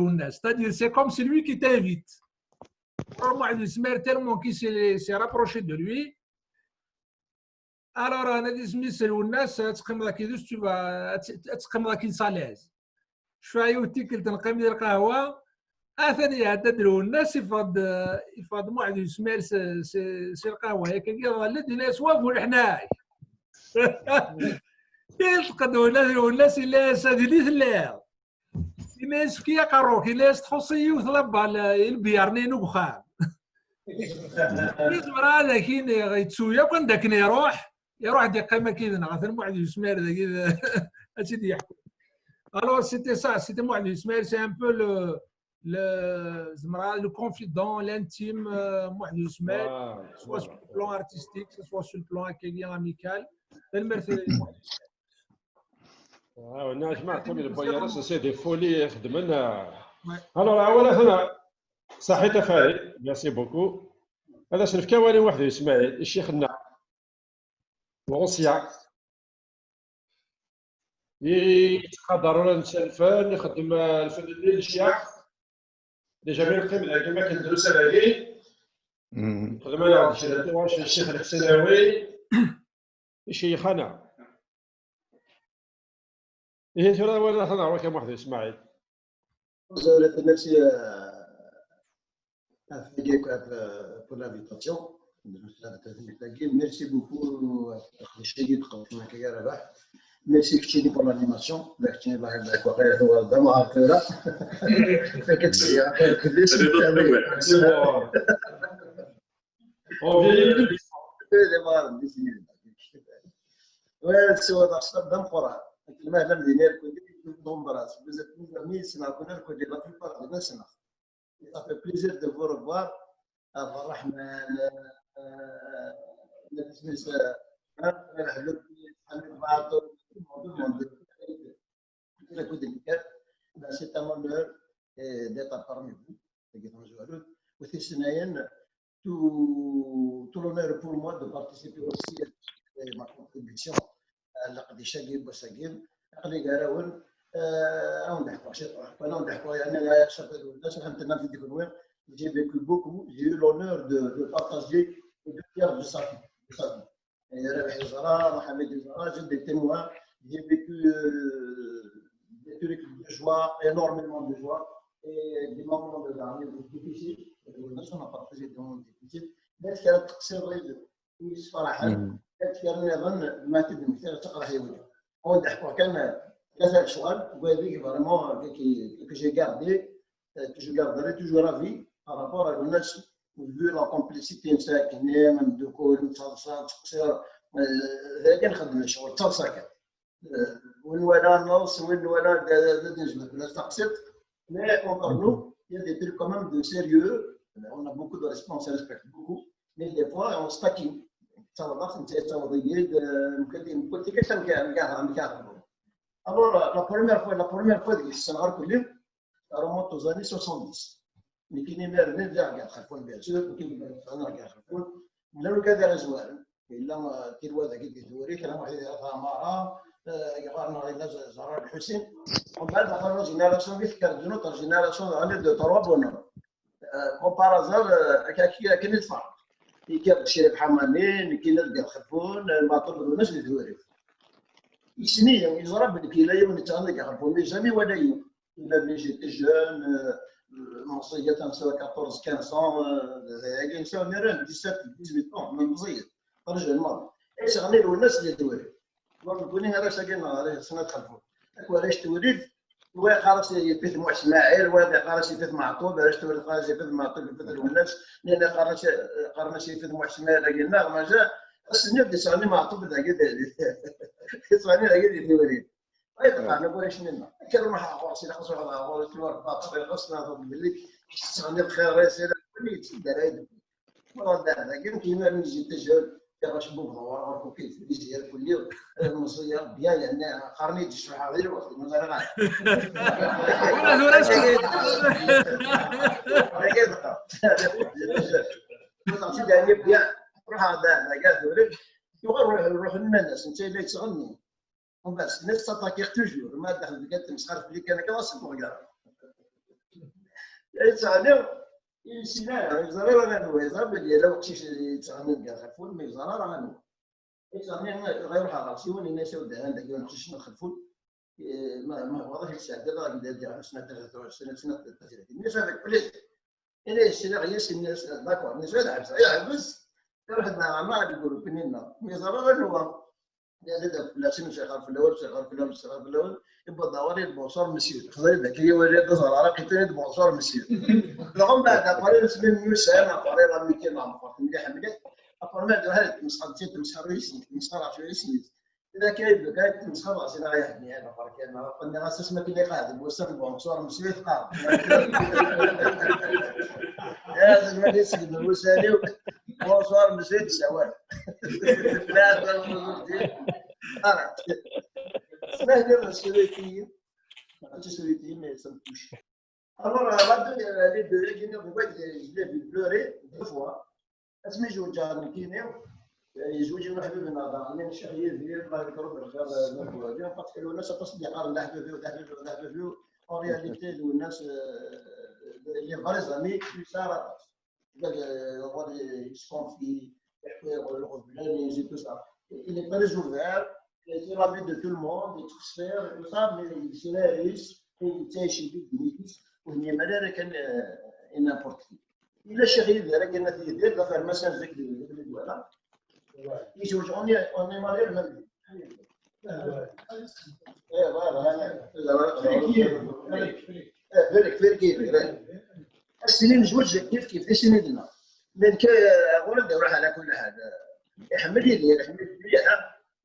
Lwennas. C'est-à-dire, c'est comme celui qui t'invite. Or, Mohamed Ismail, tellement qu'il s'est s'est rapproché de lui. Alors, Anna Dismis Lwennas, ad teqqimeḍ akked, tu vas, ad teqqimeḍ akked s à l'aise. Cfiɣ yiwet tikkelt neqqim di lqahwa, atan iɛedda-d Lwennas, yeffeɣ-d, yeffeɣ-d Mohamed Ismail si, si, si lqahwa, yakan iḍall-d, yella swab, ur ḥnay. Yelqed Lwennas, Lwennas, yella s-, ad yili telliḍ. Yenna-yas, efk-iyi aqerru-k. Yenna-yas, txuṣṣ-iyi yiwet la balle, i lbiyar-nni n uxxam. Yezmer ad ak-iniɣ, yettu yakk anda akken iruḥ, iruḥ-d iqqim akkid-neɣ. Atan Mohamed Ismail dagi d-, ad tt-id-yeḥku. Alors, c'était ça, c'était Mohamed Ismail, c'est un peu le, le, zemreɣ, le confident, l'intime, euh, Mohamed Ismail, soit sur le plan artistique, soit sur le plan amical. Tanemmirt, Mohamed Ismail. Ah, on a, je m'appelle le Boyaras, c'est des folies, xedmen. Alors, awal aten, صحيت a Farid, merci beaucoup. Ad as-nefk awal i Mohamed Ismail, ccix-nneɣ. Ɣusya. Yettqadar ula netta lfen, ixeddem, eh, lfen-nni n ccix. Déjà mi neqqim dagi, ma kan drus dagi. Xedmen-aɣ-d kra n tuɣac n Ccix Lḥesnawi. Iceyyex-aneɣ. Ihi tura wala ad nehṛ kan Mohamed Ismail. Merci, euh, à Fagek, euh, pour l'invitation. Merci beaucoup, euh, à Fagek, merci Kchini pour l'animation. Merci. On vient. Ouais, c'est vrai, c'est un grand. Lmahla n dinna irkul d umebras, bzaf n wami yessneɣ-ken irkul, la plupart d-nsen. Ça fait plaisir de vous revoir. Abu Rahman, euh, euh, Hamid Bato, tout le monde, tout le monde. C'est un honneur, euh, d'être parmi vous. Au Tisnayen, tout, tout l'honneur pour moi de participer aussi à ma contribution à l'Aqdichagi Bosagim. Aqli Garaoun, euh, on a quoi, c'est quoi, on a quoi, il y a un chapelle de la Sainte-Anne de Gouin. J'ai vécu beaucoup, j'ai eu l'honneur de, de partager et de faire de sa vie. De sa vie. Rabaḥ yeẓra, Mohamed yeẓra, j'ai des témoins, j'ai vécu euh, des trucs de joie, énormément de joie, et des moments de la vie difficiles, et on a partagé des moments difficiles, mais c'est un très réseau. Yessefraḥen, ad kra nniḍen ma t-id-mmektiɣ d taqraḥ i wejheɣ. Ad wen-d-ḥkuɣ kan tlata lecɣal, wadeg vraiment que j'ai gardé, que je garderai toujours à vie par rapport à Lwennas, vu la complicité n Sakni, ameddukel, nettaḍsa, nettqeṣṣir, dagi nxeddem lecɣel, d taḍsa kan. Win nwala neḍs, win nwala d d nezmer fell-as taqsiṭ. Mais entre nous, il y a des trucs quand même de sérieux. On a beaucoup de responsabilités, beaucoup. Mais des fois, on se taquine. Ça va pas, c'est ça va. Alors, la première fois, la première fois, c'est un remarque, ça remonte aux années soixante-dix. Mais qui n'est même rien à regarder, bien sûr, qui n'est rien à regarder. Là, le cadre est joué. Yella tilwa dagi di Tewrirt, kra waḥed iɛerf Ɛmara, yeɣɣar-neɣ yella Zahra Lḥusin. Umbeɛd daxel la génération di tekker d notre génération, daxel de trois bonhommes. Par hasard, akken i tfeṛḥeḍ. Nekki d Crif Ḥamani, nekki d Lḥaǧ Xelfun, Maɛṭub Lwennas di Tewrirt. Yessen-iyi, yeẓra belli yella yiwen yettɣenni deg Xelfun, mais jamais wala-yi. Ula d j'étais jeune, meẓẓiyet, nesɛa quatorze, quinze ans, dagi nesɛa miren dix-sept, dix-huit ans, meẓẓiyet, très jeune maḍi. Yettɣenni Lwennas di Tewrirt. Donc nekkni arrac-agi neɣ arrac n At Xelfun. Akk arrac Tewrirt, wa yeqqar-as yif-it Muḥ Smaɛil, wa yeqqar-as yif-it Meɛṭub, arrac Tewrirt yeqqar-as yif-it Meɛṭub, yif-it Lwennas, nniḍen qqaren-as, qqaren-as yif-it Muḥ Smaɛil-agi-nneɣ, maca ass-nni ad d-yettɣenni Meɛṭub dagi, yettɣenni dagi di Tewrirt. Ay, ṭṭfeɣ, ulac minna. Akken ruḥeɣ ɣur-s, ilaq ad ruḥeɣ ɣur-s, tura rebbaɣ ṭṭbib, ɣas nɛerḍeḍ belli tettɣenniḍ xir, ɣas ala win yettedder ay d-, tura d dagi, nekk imir-nni j'étais jeune, iɣac bub ɣur ɣur kukin, lizir kulli, meẓẓiyeɣ, bien, yerna qqaren-iyi-d ccbaḥa di lweqt, ma ẓriɣ ara. Ula tura dagi d-qqar. Tura d-qqar. Tura d-qqar, bien, ruḥeɣ da, dagi, tura, yuɣal ruḥ, ruḥ iman-as, netta yella yettɣenni. Umbeɛd, s-, nessaṭakiɣ toujours, ma daxel deg ad temsxer fell-i kan akka, ɣas ad t-ḍegreɣ. Yettɣenni, yessen ara, yeẓra ara anwa, yeẓra belli yella uqcic yettɣennin deg At Xelfun, ma yeẓra ara anwa. Yettɣenni, ɣer ruḥeɣ ɣer siwen, yenna-as: "A wedda, anda-agi uneqcic n At Xelfun, eh, ma, ma tebɣiḍ ad t-id-tesɛeddiḍ, ad ak-d-addiɣ snat, snat, snat, snat." Yenna-as: "Avec plaisir." Yenna-as: "Sliɣ yes." Yenna-as: "D'accord." Yenna-as: "Ad ḥebseɣ." Yeḥbes, iruḥ-d ɣer deg urukni-nneɣ. Ma yeẓra ara anwa. Yella d fell-asen, msixer fell-awen, msixer fell-awen, msixer fell-awen. Yewweḍ awal, bonsoir monsieur. Xḍa-yi-d akka, yewali d aẓraraq, yeṭṭini-d bonsoir monsieur. Dɣa mbeɛd, après, nesmi myussan, après, la amitié n Ɛmeqqert mliḥ, mliḥ. Après, ma d-ruḥ ad temsxer, temsxer ɣef yisem-is, temsxer ɣef yisem-is. Ila kan yebda kan temsxer ɣef sin ara yehdi, hada, berka, ma nniɣ-as asmi akken iqeɛɛed deg wussan, bonsoir monsieur, teqqar. Ya, d lwali seg wussan-iw. Bonsoir monsieur, d ssawal. Ara. Smah, la sécurité, la sécurité, mais ça me touche. Alors, euh, la deux, euh, les deux, je l'ai vu pleurer deux fois. Asmi zewǧeɣ nekkini, euh, yezweǧ yiwen uḥbib-nneɣ daɣen, Ccix Yidir, Allah yekṛeb lxir, euh, n At Buɛli. Parce que Lwennas aṭas i d-yeqqaren d aḥbib-iw, d aḥbib-iw, d aḥbib-iw. En réalité, Lwennas, euh, les vrais amis, plus tard, aṭas. Ɣur-i, il se confie, il peut revenir, et tout ça. Il est très ouvert, il est ravi de tout le monde, il transfère et tout ça, mais il se réalise, et il tient chez lui, il dit, ur yemmal ara kan, euh, n'importe qui. Yella Ccix Yidir, akken ad t-Yidir, d afermas am zik di, di, di, voilà. Yezweǧ, on est, on est mariés le même jour. Eh, voilà, voilà. Eh, Felek, Felek, Felek. Ass-nni nezweǧ kif kif, d ass-nni d-nneɣ. Nekk, eh, ɣur-i ad d-ruḥ ɛla kulli ḥal. Iḥemmel Yidir, iḥemmel mliḥ.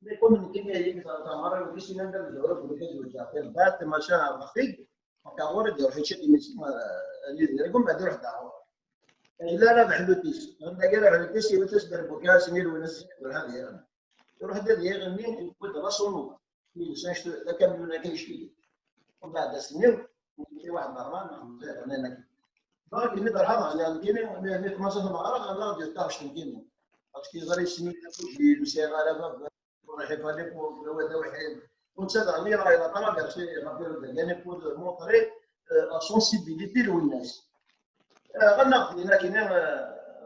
Mais comme nekkini, tamara, ur d-issin anda nezweǧ, ur d-izweǧ, aqil, bat, machin, ɣer ɣer-tig. Donc, ɣur-i ad d-iruḥ ičča timis, eh, Yidir, ikum ad iruḥ daɣ ɣur-i. Yella Rabaḥ Lutis, anda i Rabaḥ Lutis, iwet-as-d rbuka, ass-nni Lwennas, ur ḥad yaɣ. Iruḥ-d ad yaɣ-nni, yewwi-d la sono. Yelsa anect-, d akamyun akka icki. Umbeɛd ass-nni, yewwi waḥed n ṛṛman, neɣ mẓiɣ, rnan akka. Donc, yenna-d rḥaḍ, ɛni nekkini, mi, mi tmaṣa tmeɣra, ɣer la radio taɣect nekkini. Parce que yeẓra yessen-iyi, ur sɛiɣ ara baba, ur iḥib ali pour le wada wḥid. Ur netta daɣen, yeɣra, yeɣra, traversé, ɣer la radio, pour montrer, euh, la sensibilité n Lwennas. Ɣannaɣ din akini, eh,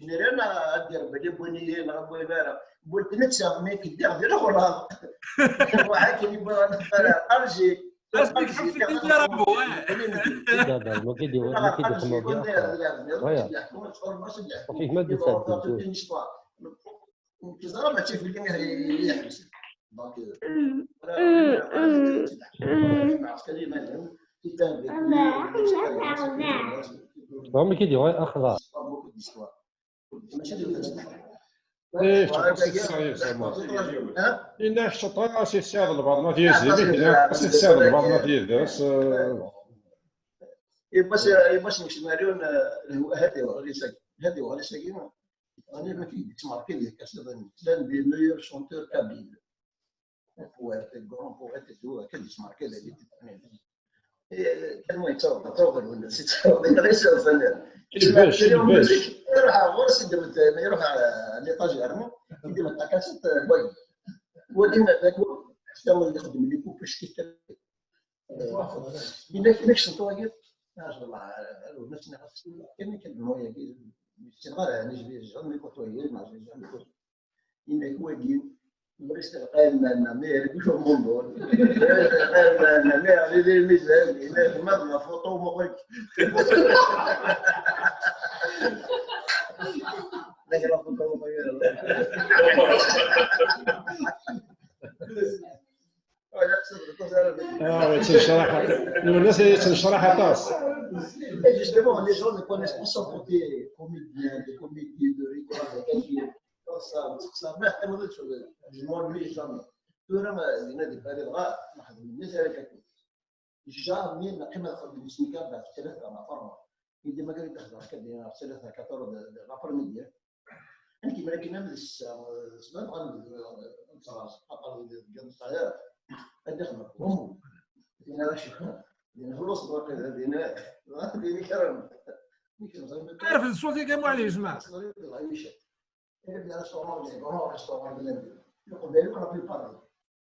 Général ad d-irebba abonné neɣ abonné ara. Wwin-t netta, mi k-ddiɣ di leɣraḍ. Waḥed kan yewwi ara. Arji. Ass-nni tḥebbes lkilti ara bɣu, eh. Anda hḍer, ma kidi, ma kidi xemma biya. Waya. Ufik ma d-isad. Nekk ẓriɣ mačči fell-i i yeḥbes. Donc, Ɣur-m kidi, waya, axḍar. Mačči d Eh, kečč aṭas i tesɛiḍ, zama. Inna kečč aṭas i tesɛiḍ lbaḍna d yizem, inna aṭas i tesɛiḍ lbaḍna d yidles, eh. Yemma-s, yemma-s n Cmariun, eh, hadi uɣlis-agi, hadi uɣlis-agi, ɛni ma k-id-yettmerkil deg Kaṣiḍin, llan des meilleurs chanteurs kabyles. Poète, grand poète et tout, akka d-yettmerkil deg tefnin. Eh, tellement yettaweḍ, yettaweḍ lwennas, yettaweḍ, yettaweḍ, yettaweḍ. Ilbes, ilbes. Iruḥ ɣur-s, yeddem-d, iruḥ à l'étage yernu, yeddem-d takasiṭ, eh, wagi. Wagi, wagi, xedmen les coupes, Yenna-k, yenna-k sentu wagi. Ah, wallah, lwennas-nni ɣas kan, kan, kan, wagi, ur ssineɣ ara, neǧ-, jamais côtoyé, neǧ-, jamais côtoyé. Yenna-k wagi, ur iselqay lmeɛna, mais il est toujours bon. Ur iselqay lmeɛna, mais il est mizan, yenna-k ma d la photo, ma qulk. Nekk la photo, ma qulk. Ah, yettnecraḥ. Lwennas yettnecraḥ aṭas. Et justement, les gens ne connaissent pas son côté comédien, de comédie, de rigolade, de ça, de ça. Mais je m'ennuie jamais. Tura, ma, dinna di Paris, dɣa, nexdem nnig ara kakul. Jamais neqqim ad nxeddem ismika بعد ثلاثة ولا أربعة. Yeddi ma kan d-xedmeɣ kan dinna ɣef tlata, quatre heures de, de l'après-midi. Nekk imir akken am d ssebɛa, ssebɛa nɣan deg uẓras, axaṭer deg Lqahira ad ixdem umu. Din ara cekkeɣ, din xulus waqila, din, din kra. Arfed ṣṣut-ik a Muɛli Jmaɛ. Ɣer restaurant, des grands restaurants de l'Inde. Leqbayel akk la plupart.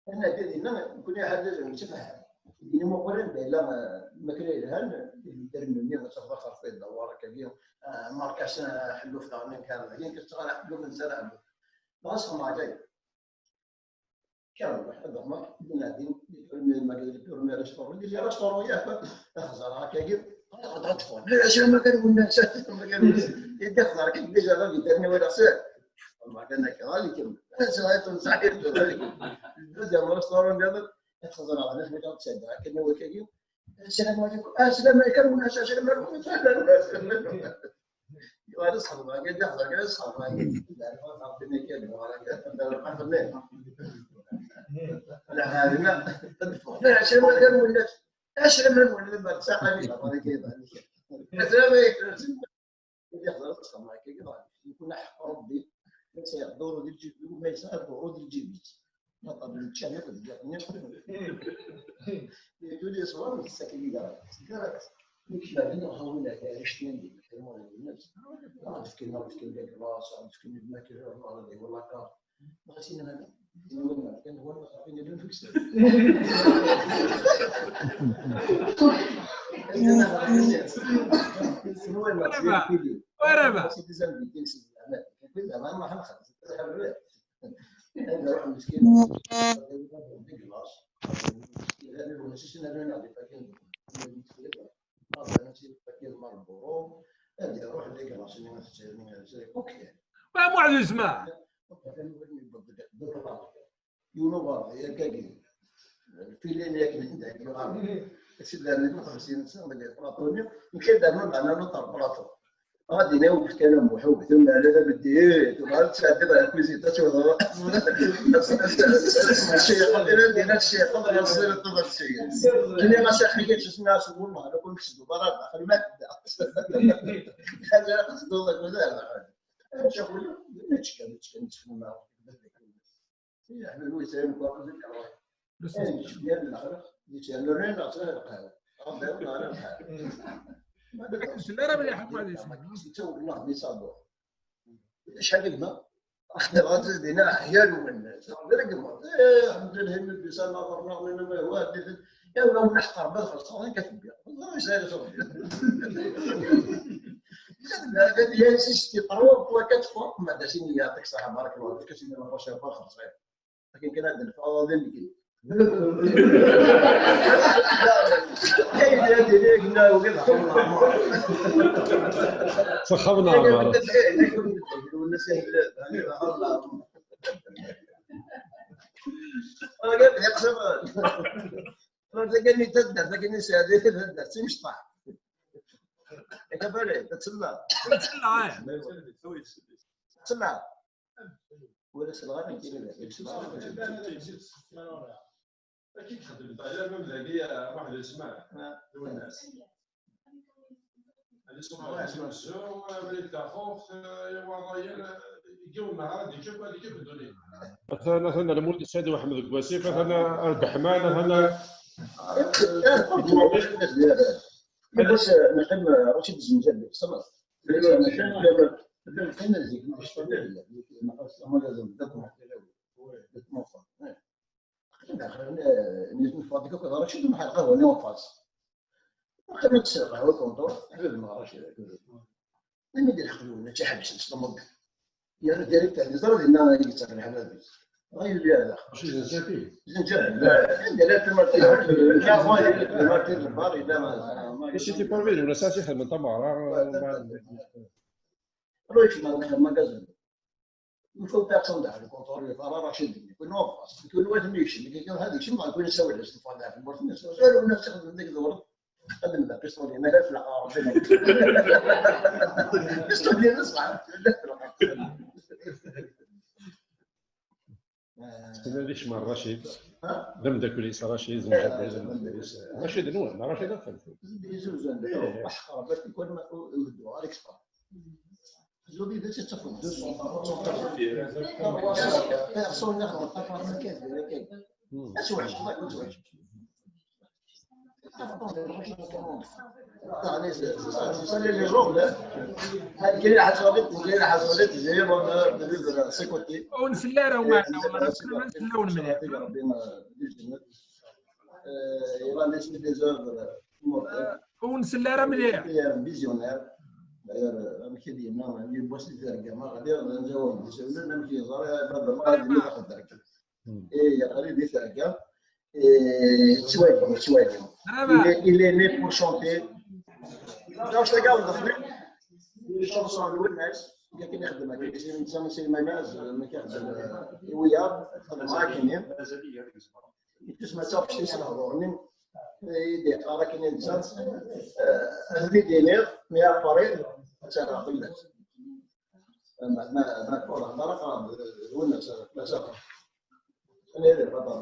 Anadi dinna, nekkni ḥaǧa nttefhem. Din imuqel anda yella, eh, makla yelhan, yedder-nni, ad tafeḍ axerfay d awar akkagi, eh, markasin, eh, ḥelluf daɣen, nekk ara dagi, nekk ttɣar ḥelluf, netta ara ḥelluf. Dɣa sxemmeɣ-d aya. Kra n waḥed, ad ɣmeɣ, din ɛeddi, di premier, ma di premier restaurant, di restaurant, yak, ad xẓer akkagi, ad ɣ-d-ṭṭfen. Eh, acu ma kan wennas, acu ma kan wennas. Yeddi xẓer akkagi, déjà, d avidar-nni walaɣ s. Sxemmeɣ kan akka, ɣalli kemmel. Acu ay tenṣaḥ, ɣalli kemmel. Deuxième restaurant, nniḍen, Ad xeẓreɣ, d acu i ɣ-d-sɛeddaɣ akken i wakagi. Asalam ɛlikum, asalam ɛlikum, asalam ɛlikum, asalam ɛlikum. Yuɣal asxeḍba, akka d-axeḍ, akka d asxeḍba. Asalam ɛlikum, asalam ɛlikum. Asalam ɛlikum. Ad iḥḍer ad txedmeḍ akka, dɣa nekk nekk aḥeqq Ṛebbi, ma yesɛa ḍuru di lǧib-iw, ma yesɛa ḍuru di lǧib-is. Maṭer nečča akk deg yiḍ-nni. Di tuli ṣṣwar, nessakel-iyi-d ara. Nekk ceɛben, ɣer win ara icetlen di lḥiwan-nnes. Ad fken, ad fken deg laṣ, ad fken lmakla, ad d-iwala kar. Dɣa sina hada. Wara ma. Wa Muɛli Jmaɛ. Yiwen uberḍi akkagi. Lfilin yakan dagi. Asidani xemsin sna dagi plaṭuni. Nekk ad d-rnu lɛana n uṭer plaṭu. Ɣad ini-awen fkan amuḥ, ugtem, ala tabeddit, tebɣa ad tɛeddiḍ ɣer lkuzit, ad tewteḍ. Ad tceyqeḍ, ila din ad tceyqeḍ, ad tṣireḍ, ad tceyqeḍ. Kini ɣas axi-k, ad tsemmiɛ s wullah, ad ken-ksdu bara daxel, ma tedda. Ad tedduḍ akked daxel. Ad tcakul, nečč kan, nečč kan, nečč kan. Iḥemmel wi sɛin lbaṭel d lkerwaḥ. Ayen icebyan lexleq, di ttɛemmiren neɣ ttɛemmiren lqahwa. Ɣef dayen neɣ ala lḥal. Ma d-, ur sel ara mliḥ akk ad yesma. Yettaweḍ Allah di ṣṣabur. Acḥal d gma? Ɣas dina aḥyal wennas. D gma. Eh, alḥemdulillah, imi d-yusa lameṛ-nneɣ, nini ma huwa, ya wala wala ḥqer, ma txellṣeḍ, akka tebbiḍ. Ur yesɛi ara tebbiḍ. Hadi, hadi, ya six, trois fois, quatre fois, ma d asin, yeɛṭik ṣṣeḥḥa, barakallahu fik, asin, la prochaine fois, xellṣ-it. Akken kan ad d-neffeɣ, d ameggri. Texxam n Ɛmer. Taddart, akken i taddart, akken i sɛiɣ di taddart, d timecṭaḥ. Akka bari, tettella. Tettella, eh. Tettella. Wala s lɣar n kiri. Akken txeddem Ṭalyan, am dagi, ruḥ d ismaɛ. Ah. Lwennas. Ad isufeɣ ismezzu, abrid taxuxt, iwaḍayen, yiwen nehar ad ikef, ad ikef ddunit. Atan, atan Lmulud Saɛid Waḥmed deg wasif, atan Ddeḥman, atan Yiwwas, neqqim Racid Zenǧal deg Ṣṣalat. Neqqim zik, Nitni ffɣen akk d Racid u Mḥal qahwa-nni en face. Aql-aɣ s lqahwa kunṭur, ḥbib-nneɣ Racid. Imi d lḥeqq-nwen, ad tt-iḥebsen s ṭumubil. Yerra direct ar yeẓra dinna i yettaf lḥal-agi. Dɣa yuli ar daxel. Mačči d Zenǧafi? Zenǧafi, la. Anda la Martin, la Martin, la Martin, la Martin, la Martin. Mačči d tipormil, ula s-as ixedmen tameɣra, mbeɛd. Ruḥ ma nexdem magazin. Une fois personne dans le contrôle, il faut arracher des, une offre. Kul wa ad yekcem, kul wa ad yekcem, kul yessawel-as, neffeɣ-d ɣef tmurt-nni, nessawel, ula d tixdem deg ḍewret. Ad nbda pistoli, ma la tleqqa Rebbi. Pistoli, neṣbeḥ. Ssnen ad ikcem Racid. Ha? D ameddakel-is Racid, Zenǧafi, d ameddakel-is. Racid nwen, Racid At Xelfi. Zuzan, eh, ḥeqreɣ, bas kul ma u-, u-, bedduɣ, Alex Park. Zodi d acu tettafeḍ? Personne ne regarde pas par le cas de l'accueil. Hmm. Ad twehceḍ, ad twehceḍ. Attends, les gens, comment? Attends, les, c'est ça, c'est ça, les gens, là. هاد كاين حصلت، وكاين حصلت، زي ما بدل سيكوتي. ونسلارة وما، والله ما نسلارة ونملي. ربي ما يجينا. Euh, il a laissé des œuvres immortelles. Ur nsell ara mliḥ. C'était un visionnaire. D'ailleurs, amek i d-yenna, yiwwas di terga, ma ɣliɣ d amezwaru n yisawlen, amek yeẓra baba ma ɣad yili daxel terga. Hmm. Eh, yeɣli di terga, eh, yettwali, yettwali. Vraiment. Il est, il est né pour chanter. Donc, je regarde, les chansons n Lwennas, akken ixeddem akka, netta Sliman Maz, amek ixeddem, eh, i wiyaḍ, xedmeɣ akken. Yettusma d taɣect-is lehdur-nni, i d-yeqqar akken i netta, eh, ad d-iniɣ, mi après, ad tt-rreɣ fell-as. Mbeɛd ma, ma ur hḍer ara, d win-as, d win-as. Anayer ibaṭer.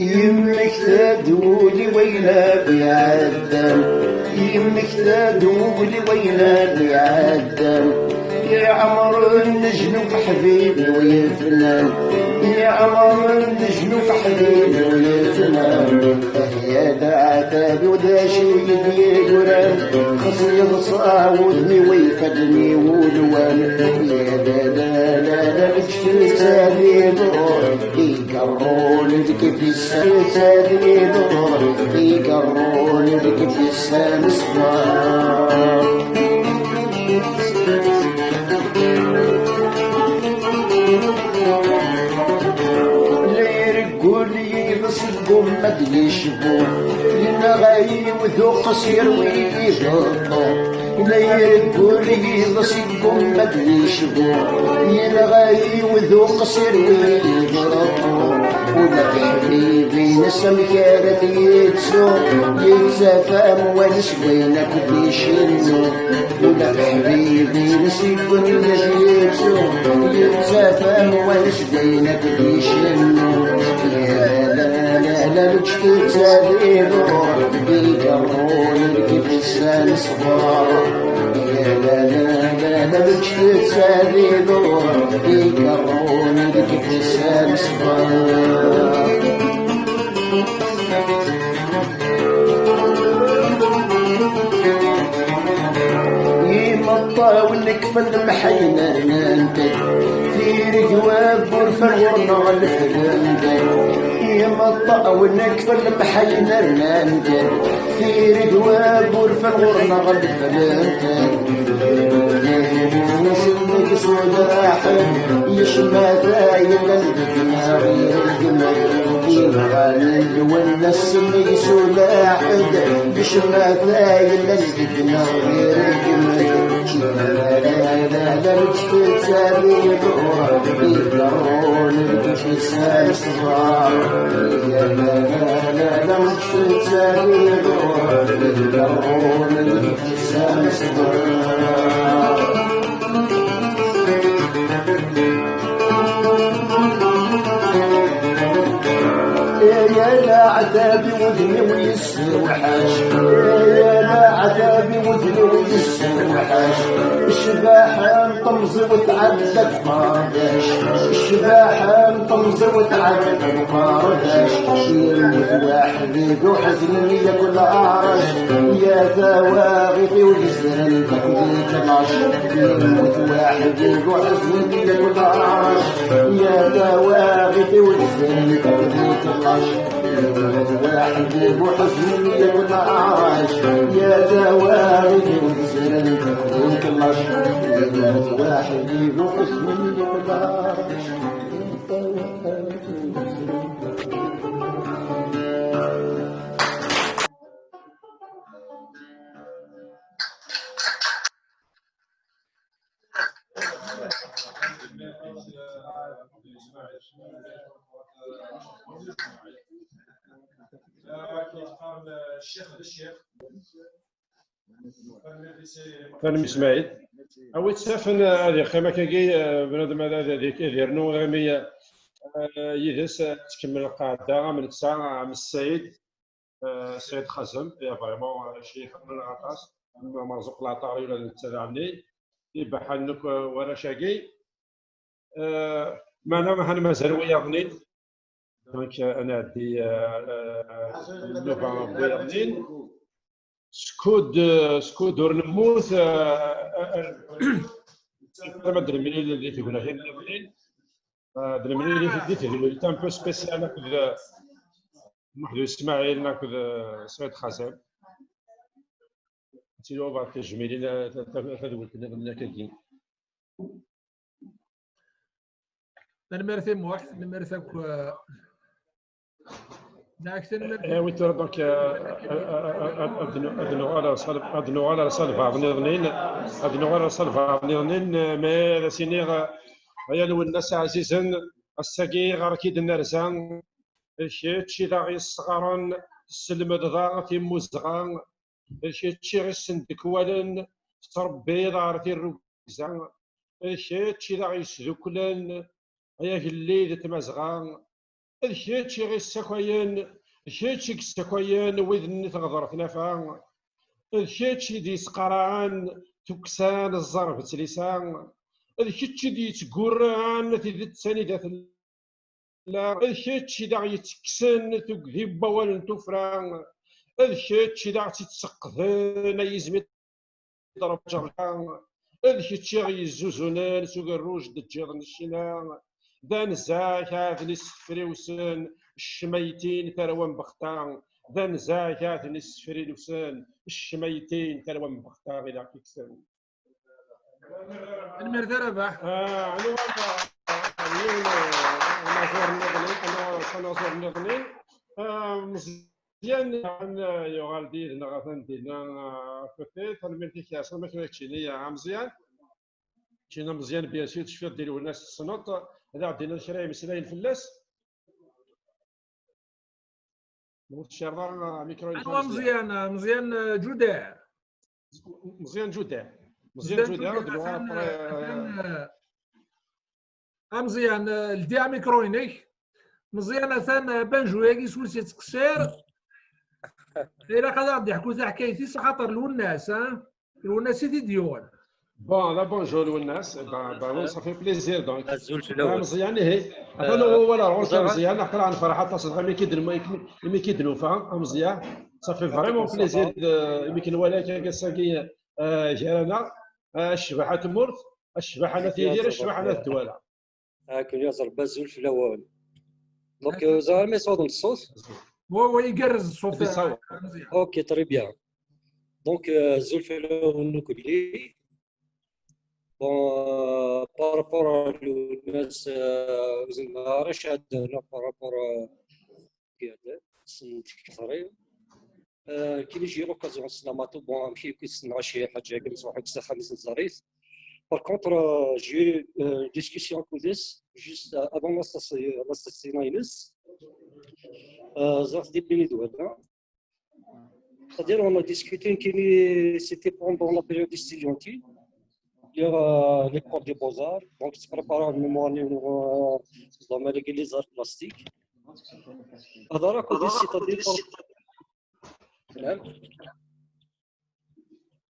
Yemmekta-d wul-iw ayen akk iɛeddan, yemmekta-d wul-iw ayen akk iɛeddan. Iɛemren leǧnub ḥbib-iw yefnan, iɛemren leǧnub ḥbib-iw yefnan. Ah ya leɛtab-iw d acu i d-yeggran, xas yeḍsa wudem-iw ifadden-iw ulwan. Ya la la la la, ǧǧet-tt ad iruḥ, igerrun Deg tissan ttadiḍ, iqerrun deg tissan ṣṣber. La ireggel yiḍes deg umma d-yecbu, yenɣa yiwet uqṣir wi ibeṭṭu. La ireggel yiḍes deg umma d-yecbu, yenɣa yiwet uqṣir wi ibeṭṭu. Ula d ḥbib-ines amek ara t-yettu, yettaf amwan s wayen akk d-icennu. Ula d ḥbib-ines igguni ad yettu, yettaf amwan s wayen akk d-icennu. La, la, la, la, la, la, leǧ tettaliḍ, iqerrun deg tissan ṣṣber. La, la, la, la, la, leǧ tettaliḍ, iqerrun deg tissan ṣṣber. Imeṭṭawen kfan lemḥayen rnan-d, tirgwa n wurfan ɣur-neɣ leflent. Imeṭṭawen kfan lemḥayen rnan-d, tirgwa n wurfan ɣur-neɣ leflent. Asmi yesulaḥen yecma-t yellan deg-neɣ iregmen. Imɣan n Lwennas asmi yesulaḥen yecma-t yellan deg-neɣ iregmen. La, la, la, la, leǧ tettaliḍ, iqerrun deg tissan ṣṣber. La, la, la, la, leǧ tettaliḍ, iqerrun deg tissan ṣṣber. Ay ala ɛtab i wudem-iw yessewḥac, ay ala ɛtab i wudem-iw yessewḥac. Ccbaḥa n temẓi-w tɛedda deg uqerdac, ccbaḥa n temẓi-w tɛedda deg uqerdac. Yemmut waḥed deg uḥeznen yakk leɛrac, ya tawaɣit-iw gezren-t akk di ṭnac. Yemmut waḥed deg uḥeznen yakk leɛrac, ya tawaɣit-iw gezren-t akk di ṭnac. Yemmut waḥed deg uḥeznen yakk leɛrac, ya tawaɣit-iw gezren-t akk di ṭnac. Yemmut waḥed deg uḥeznen yakk leɛrac. Tanemmirt Smaɛil. A wi tt-afen ad yeqqim akkagi, eh, bnadem ad, ad, ad, ad yernu armi, eh, yid-s, eh, tkemmel lqaɛda am netta, am Ssaɛid, eh, Ssaɛid Xazem, eh, vraiment, eh, cci iḥemmel aṭas, am Merzuq Laṭar yula d netta daɣen, ibaḥan akk, eh, warrac-agi. Eh, meɛna ahan mazal wiyaḍ-nni. Donc, eh, ad nɛeddi, eh, eh, nnuba n wiyaḍ-nni. Skud, eh, skud ur nemmut, eh, eh, eh, ad d-nemlil di tegnatin nniḍen. Eh, ad nemlil di, di tedwilt un peu spéciale akked, eh, Muḥ d Ismaɛil akked, eh, Saɛid Xazem. Ad tili ubaɛd tejmilin, eh, ta-, ta-, tadwilt nniḍen akkagi. Tanemmirt i Muḥ, tanemmirt akk, eh, neɣ tanemmirt. Eh, oui, tura, donc, eh, eh, eh, eh, ad nu-, ad nuɣal ar ṣal-, ad nuɣal ar ṣalbeɛḍ nniḍen, ad nuɣal ar ṣalbeɛḍ nniḍen, eh, mais ad as-iniɣ, eh, ay a Lwennas ɛzizen, ass-agi ɣer-k i d-nerza, d kečč i d aɣ-yesɣaren, tesselmdeḍ-aɣ timmuzɣa, d kečč i ɣ-issendekwalen, tettṛebbiḍ ɣer tirrugza, d kečč i d aɣ-yesduklen, ay agellid n Tmazɣa, d kečč i ɣ-issakayen, d kečč i yessakayen wid-nni teɣder tnafa, d kečč i d-yesqaraɛen tukksa n ẓẓerb tlisa, d kečč i d-yettgurran tidet anida tella, d kečč i d aɣ-yettekksen tugdi n wawal n tuffra, d kečč i d aɣ-tt-itteqqden ay izem i d-rebǧeɣ lḥa, d kečč i ɣ-yezzuzunen s ugerruj d-teǧǧiḍ n ccina, d anza-k ɛadni s tefriwsen, ccmaytin, tarwa n Bexta, d anza-k, a ten-issefrilusen, ccmaytin, tarwa n Bexta, ilaq-iksen. Tanemmirt a Rabaḥ. Ah, anwa, yiwen, eh, anaẓur nniḍen, anwa, anaẓur nniḍen, eh, Meẓyan, eh, yuɣal-d yid-neɣ atan dinna, eh, à côté. Tanemmirt-ik, yeɛṣer ma kra keččini, a Meẓyan. Keččini a Meẓyan, bien sûr, tecfiḍ di Lwennas tessneḍ, ad aɣ-d-tiniḍ kra imeslayen fell-as. Ur tcerḍ ara amikru-inek. Anwa Meẓyan? Meẓyan, eh, Ǧudaɛ. Meẓyan Ǧudaɛ. Meẓyan Atan, eh, a Meẓyan, eh, ldi amikru-inek. Meẓyan atan, eh, banju-agi s wul-is yettqeṣṣir. Ilaq ad aɣ-d-iḥku taḥkayt-is, axaṭer Lwennas, ha? Lwennas i t-id-yuɣen. Bon, la, bonjour Lwennas. Eh ben, ben oui, ça fait plaisir, donc. Azul fell-awen. Meẓyan, ihi. Atan, euh, wala, ɣur-k a Meẓyan, aql-aɣ nefreḥ aṭas, dɣa imi k-id-, imi k-id-nufa, a Meẓyan. Ça fait vraiment plaisir, imi k-nwala akka ass-agi, euh, gar-aneɣ. Euh, ccbaḥa n tmurt, ccbaḥa n At Yidir, ccbaḥa n At Dwala. Akken yuẓ Rebbi, azul fell-awen. Donc, euh, ẓer armi yessaweḍ ṣṣut. Oui, oui, igerrez ṣṣut, euh, Meẓyan. Ok, très bien. Donc, euh, azul fell-awen nekkni. Bon, euh, par rapport à Lwennas, euh, ur zmireɣ ara ad d-hedreɣ par rapport, euh, ssnent kter-iw. Euh, nekkini j'ai eu l'occasion ssneɣ Matou, bon, amek i ssneɣ Ḥaǧi Ḥaǧi Agris, ruḥ s axxam-is nẓer-it. Par contre, euh, j'ai eu, euh, une discussion akked-s, juste, euh, avant l'assassi-, l'assassinat-ines. Euh, ẓriɣ-t di Beni Dwala. C'est-à-dire, on a discuté, nekkini, c'était pendant la période étudiantine, les, euh, les cours des beaux-arts. Donc, je prépare un mémoire, euh, dans les arts plastiques. هذا راكو دي، c'est-à-dire, نعم.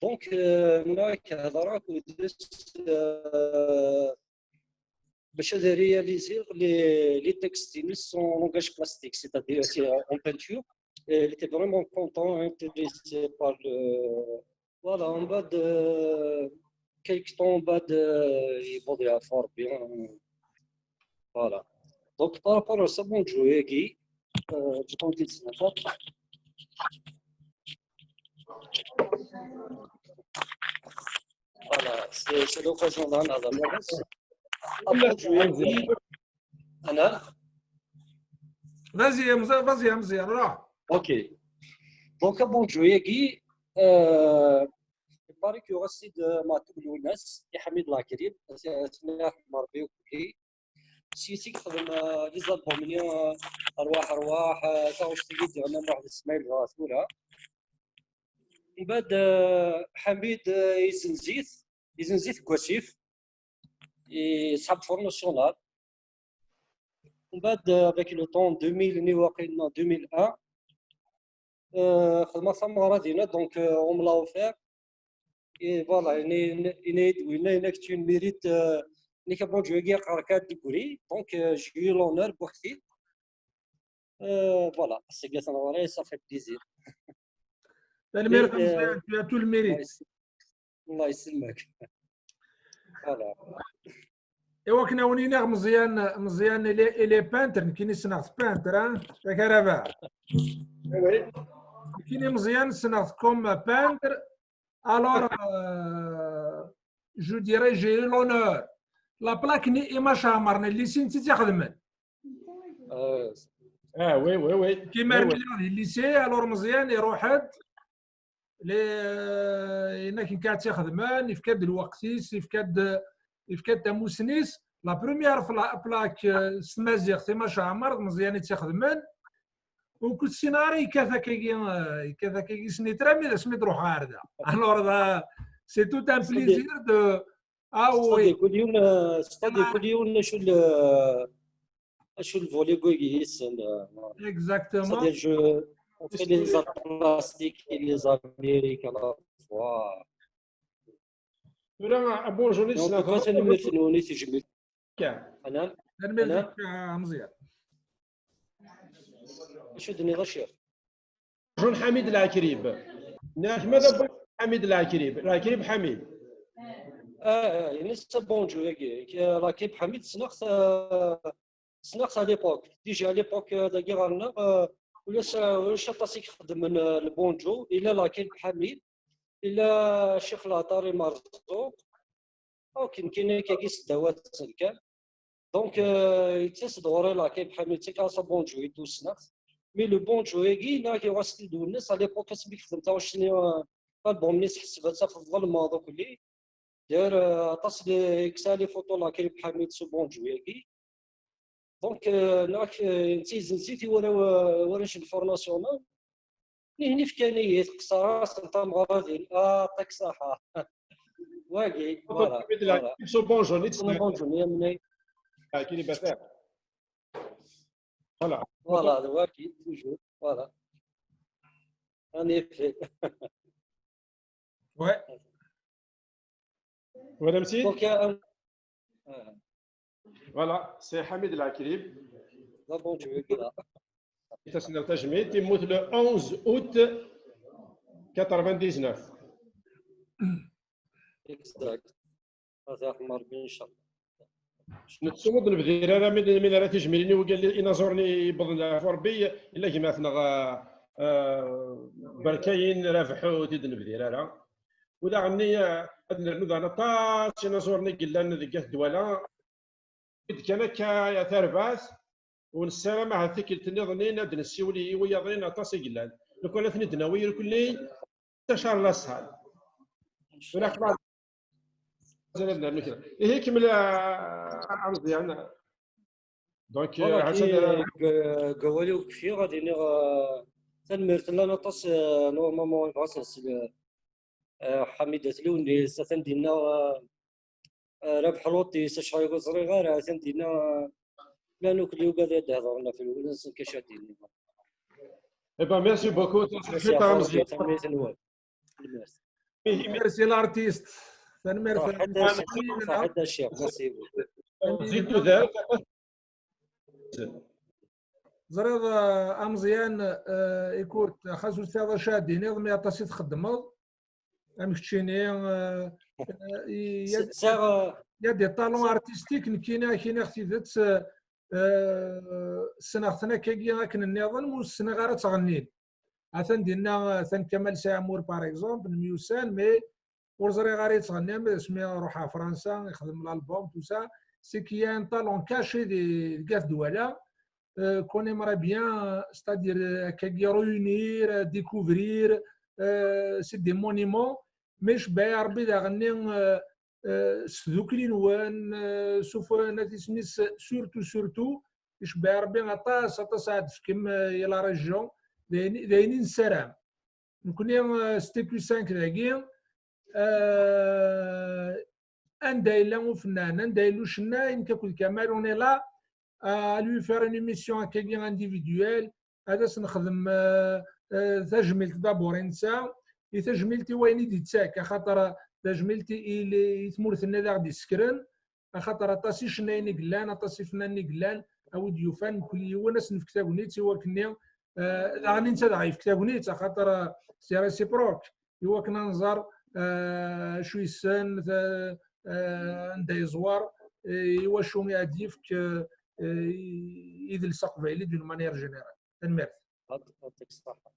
Donc, euh, هناك هذا راكو دي، euh, باش هذا réaliser les, les textes en langage plastique, c'est-à-dire c'est en peinture. Et il était vraiment content, intéressé par le, voilà, en bas de quelques temps, en bas de, il faudrait fort bien. Voilà. Donc, par rapport à ça, bon, je, euh, je continue. Voilà, c'est, c'est l'occasion d'en avoir. Après, je vais dire, أنا. Vas-y, Hamza, vas-y, Hamza, alors. Ok. Donc, bon, je vais dire, euh, il paraît qu'il y aura aussi de Matou Lwennas, et Hamid Lakrib, c'est, c'est Marbi, ok. Si, si, يخدم, euh, les albums, il y a, euh, أرواح أرواح, euh, ça, je te dis, on a واحد اسماعيل غاثورة. ومن بعد، آه، حميد، آه، يزنزيت، يزنزيت كواسيف، يسحب فور ناسيونال. ومن بعد، آه، avec le temps deux mille, ni واقيلا deux mille un, آه، خدمة ثمرة دينا، donc, آه، on me l'a offert. Et voilà, يعني، يعني، يعني، وين، يعني، كنت une mérite, آه، يعني، كان بون جويغي قرا كات ديكوري، donc, آه، j'ai eu l'honneur بوحدي. Euh, voilà, c'est bien, ça fait plaisir. Tanemmirt, euh, tu as tout le mérite. الله يسلمك. Voilà. Iwakken ad wen-iniɣ Meẓyan, Meẓyan, il est, il est peintre, nekkini ssneɣ-t peintre, hein, yak a Rabaḥ. Oui. Nekkini Meẓyan ssneɣ-t comme peintre, alors, euh, je dirais, j'ai eu l'honneur. La plaque-nni i Maca Ɛmer n lycée-nni i tt-ixedmen. Ah, oui, oui, oui. Kima rniɣ di lycée, alors Meẓyan iruḥ-d, les, yenna-k nekk ad tt-ixedmen, yefka-d lweqt-is, yefka-d, yefka-d tamussni-s. La première pla-, plaque, euh, s tmaziɣt i Maca Ɛmer, d Meẓyan i tt-ixedmen. Ur k-ssineɣ ara yekkat akkagi, euh, yekkat akkagi snitra, mi d asmi d-ruḥeɣ ɣer da. Alors, da, c'est tout un plaisir de, Ah oui. C'est-à-dire, كل يوم, euh, c'est-à-dire, كل يوم نشوف ال-, نشوف الفولي كويس, euh, exactement. C'est-à-dire, je, on fait les arts plastiques et les Amériques à la fois. Tura, bonjour, donc, tanemmirt-nwen i tejmilt. أنا, أنا. Acu d-tenniḍ a Ccix? Jean Ḥamid Lakrib. Nniɣ-ak ma d abbu Ḥamid Lakrib. Lakrib Ḥamid. Ah, ah, ini-as bonjour-agi. Lakrib Ḥamid, ssneɣ-t, ah, ssneɣ-t à l'époque. Déjà à l'époque, euh, dagi ɣer-neɣ, euh, ulac, euh, ulac aṭas i ixeddmen, euh, le banjo. Yella Lakib Ḥamid, yella Ccix Laɛṭari Merzuq. Ok, nekkini akkagi s ddawat kan. Donc, euh, yettas-d ɣur-i Lakib Ḥamid, yettak-as abanǧu i tusnaɣt. Mais le banjo-agi, neɣ yuɣ-as-t-id wunnes, à l'époque asmi yexdem taɣect-nni, euh, album-nni, sḥesseb ad tafeḍ ḍelmeɣ akk-nni. D'ailleurs, euh, aṭas n yekkes-as les photos Lakib Ḥamid s ubanǧu-agi. Donc, euh, neɣ, euh, netta yezzenz-it i warraw, euh, warrac n le Front National. Nihni fkan-iyi-t, qeṣṣer-asen tameɣra din. Ah, ṭak ṣaḥa. Wagi, voilà, voilà. Ils sont bons jeunes, ils sont bons jeunes, yamni. Ah, qui les battait. Voilà. Voilà, d wagi, toujours. Voilà. En effet. Ouais. Voilà, monsieur. Donc, euh, euh, Voilà, c'est Hamid Lakrib. là, bon, je vais là. Itasnel Tajmit, yemmut le onze août quatre-vingt-dix-neuf. Exact. هذا أحمر إن شاء الله. Nettu ur d-nebdir ara min min ara tijmilin i wigad inaẓuren i yewwḍen leɛfu Rebbi, illa gma-tneɣ, ah, ah, Berkayin Rabeḥ ur t-id-nebdir ara. U daɣen-nni, ah, ad nernu daɣen aṭas inaẓuren i yellan deg At Dwala. I d-kan akka tarbaɛt, u nessaram ahat tikkelt nniḍen ad d-nessiwel i wiyaḍ-in aṭas i yellan. Lukan ad ten-id-nawi irkelli, tacar la salle. Ur aɣ-tebɛed mazal ad nernu kra. Ihi kemmel, ah, a Meẓyan. Donc, Voilà, ah, qui, ḥaca euh, deg wawal-iw kfiɣ, ad iniɣ, euh, tanemmirt, llan aṭas, euh, normalement, yebɣa ad s-nsel, euh, Ḥamid At Lewnis, atan dinna, euh, euh, Rabeḥ Luṭis, acḥal ur ẓriɣ ara, atan dinna, euh, llan akk yugad ad d-hedren ɣef Lewnis, akken ad d-iniɣ. Eh ben, merci beaucoup. Taṣeḥḥit a Meẓyan. Tanemmirt-nwen. Tanemmirt. Merci l'artiste. Tanemmirt. Saḥit a Ccix, saḥit a Ccix, merci beaucoup. Zi tudert. Ẓriɣ, euh, a Meẓyan, euh, écoute, xas ur tesɛiḍ acu ad d-tiniḍ, mais aṭas i txeddmeḍ. Am keččini, euh, euh, il y a, C'est, c'est, euh, il y a des talents artistiques, nekkini ad k-iniɣ tidet, euh, euh, ssneɣ-ten akkagi akken nniḍen, ur ssneɣ ara ttɣennin. Atan dinna, atan Kamal Saɛmur, par exemple, nemyussan, mais ur ẓriɣ ara yettɣenni ama d asmi iruḥ ɣer Fransa, ixdem l'album, tout ça. C'est qu'il y a un talent caché di, deg At Dwala, euh, qu'on aimerait bien, c'est-à-dire, euh, akkagi réunir, euh, découvrir, euh, c'est des monuments. Mais icebbeɛ Rebbi daɣen-nni, euh, euh, s tdukli-nwen, euh, s ufran, at isem-is, surtout, surtout, icebbeɛ Rebbi aṭas, aṭas ad d-tefkem, euh, i la région, d ayen, d ayen i nessaram. Nekkni, euh, s T Q cinq dagi, euh, anda yella ufennan, anda yella ucennay, nekk akked Kamal, on est là, euh, à lui faire une émission akkagi individuelle, ad as-nexdem, euh, euh, tajmilt d'abord i netta, i tajmilt i wayen i d-yettak, axaṭer tajmilt i, i, i tmurt-nni ad aɣ-d-isekren, axaṭer aṭas icennayen i yellan, aṭas ifennanen i yellan, a wi d-yufan, mkul yiwen ad s-nefk tagnit i wakken-nni, euh, daɣen netta ad aɣ-yefk tagnit, axaṭer, euh, c'est réciproque, i wakken ad nẓer, euh, acu yessen, ta-, euh, anda yeẓwer, euh, i wacu i ad yefk, euh, euh, i, idles aqbayli d'une manière générale. Tanemmirt. Yɛṭik ṣṣeḥḥa.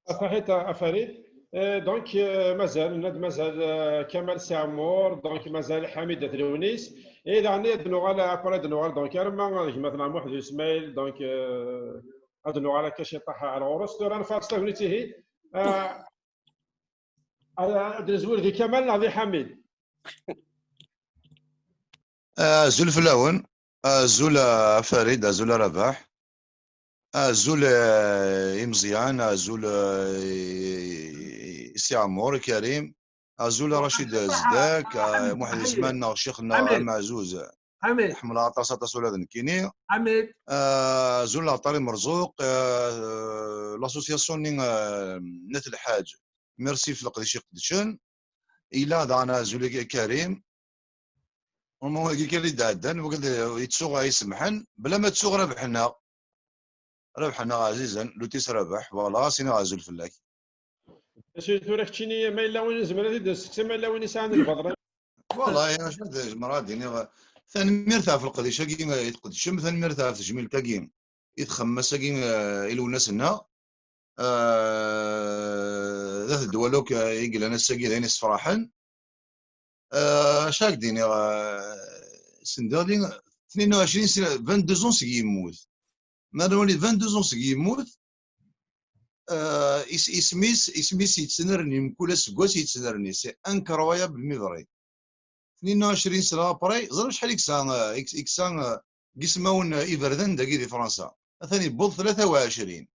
Saḥit a Farid. Euh, donc, euh, mazal, nna-d mazal, euh, Kamal Saɛmur, donc mazal Ḥamid At Lewnis. Et daɣen ad nuɣal, après ad nuɣal, donc, arma d gma-tneɣ Muḥend Usmail, donc, euh, ad nuɣal akka ciṭaḥ ar ɣur-s. Tura nfaṛes tagnit ihi. Euh, ad nezwir di Kamal neɣ di Ḥamid? Azul fell-awen, azul a Farid, azul a Rabaḥ, azul, eh, i Meẓyan, azul, eh, i Si Ɛmur, Karim, azul a Racid Zeddak, eh, Muḥend Usman neɣ ccix-nneɣ ameɛzuz. Ḥemmleɣ aṭas, aṭas ula d nekkini. Eh, azul a Ɛṭari Merzuq, eh, l'association-nni, eh, n At Lḥaǧ. Merci ɣef leqdic iqedcen. Ila daɣen azul a Karim. Ummu wagi kan i d-ɛeddan, wagi yettuɣ ay semḥen, bla ma ttuɣ Rabeḥ-nneɣ. Rabeḥ-nneɣ ɛzizen, Lutis Rabeḥ, voilà, as-iniɣ azul fell-ak. Tura keččini, ma yella win izmer ad t-id-nesteqsi, ma yella win yesɛan lbaḍra. Voilà, acu ad zemreɣ ad iniɣ, Tanemmirt ɣef leqdic-agi i tqedcem, tanemmirt ɣef tejmilt-agi i txemmem ass-agi, eh, i Lwennas-nneɣ. Eh, d At Ddwala akk, eh, i yellan ass-agi d ayen isefraḥen. Eh, acu ara k-d-iniɣ, eh, sendiɣli tnin u ɛecrin sna, vingt-deux ans seg yemmut. Ma nwali vingt-deux ans seg yemmut, eh, is-, isem-is, isem-is yettnerni, mkul aseggas yettnerni. C'est incroyable, mi vrai. Tnin u ɛecrin sna après, ẓriɣ acḥal i yesɛa, eh, i yesɛa, eh, n yismawen, eh, iberdan dagi di Fransa. Atan yewweḍ tlata u ɛecrin.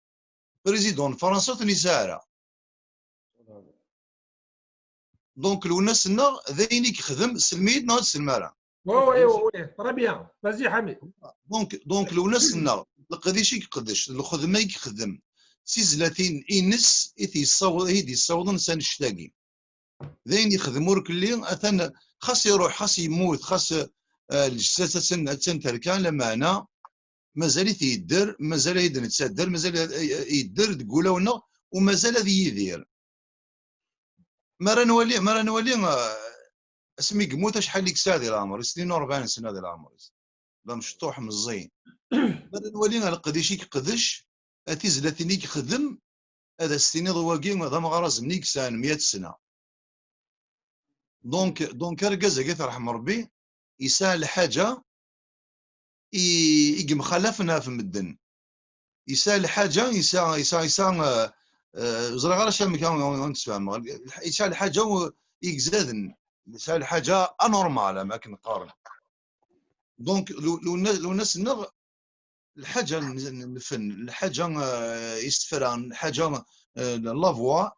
Président n Fransa ur ten-yesɛi ara. Donc, Lwennas-nneɣ d ayen i yexdem, selm-iyi-d neɣ ur tsellem ara. Oui, oui, oui, oui. Très bien. Vas-y, Ḥamid. Donc, donc, Lwennas-nneɣ, leqdic i yeqdec, lxedma i yexdem, d tizlatin-ines i t-yessaweḍ-, i d-yessawḍen s annect-agi. D ayen yexdem ur kelli, atan xas iruḥ, xas yemmut, xas, eh, lǧessa-s attan, attan terka, lameɛna mazal-it yedder, mazal ad d-nettader, mazal, eh, yedder deg wulawen-nneɣ, u mazal ad yidir. Mi ara nwali, mi ara nwali, eh, asmi yemmut, acḥal i yesɛa di leɛmer-is? Tnin u rebɛin sna di leɛmer-is. D amecṭuḥ meẓẓi. Mi ara nwali leqdic i yeqdec, a tizlatin i yexdem, ad as-tiniḍ wagi d amɣar azemni i yesɛan meyya sna. Donc, donc argaz-agi, terḥem Rebbi, yesɛa lḥaǧa i, i yemxalafen ɣef medden. Yesɛa lḥaǧa, yesɛa, yesɛa, yesɛa, eh, eh, ẓriɣ ara amek ara, ara, ara n-, ara n-, tfehmeɣ. Yesɛa lḥaǧa u-, i izaden. Yesɛa lḥaǧa anormal, am akken qqaren. Donc, Lu-, Lwenna-, Lwennas-nneɣ, lḥaǧa n, n, n lfen, lḥaǧa, eh, isefra, lḥaǧa, eh, la voix,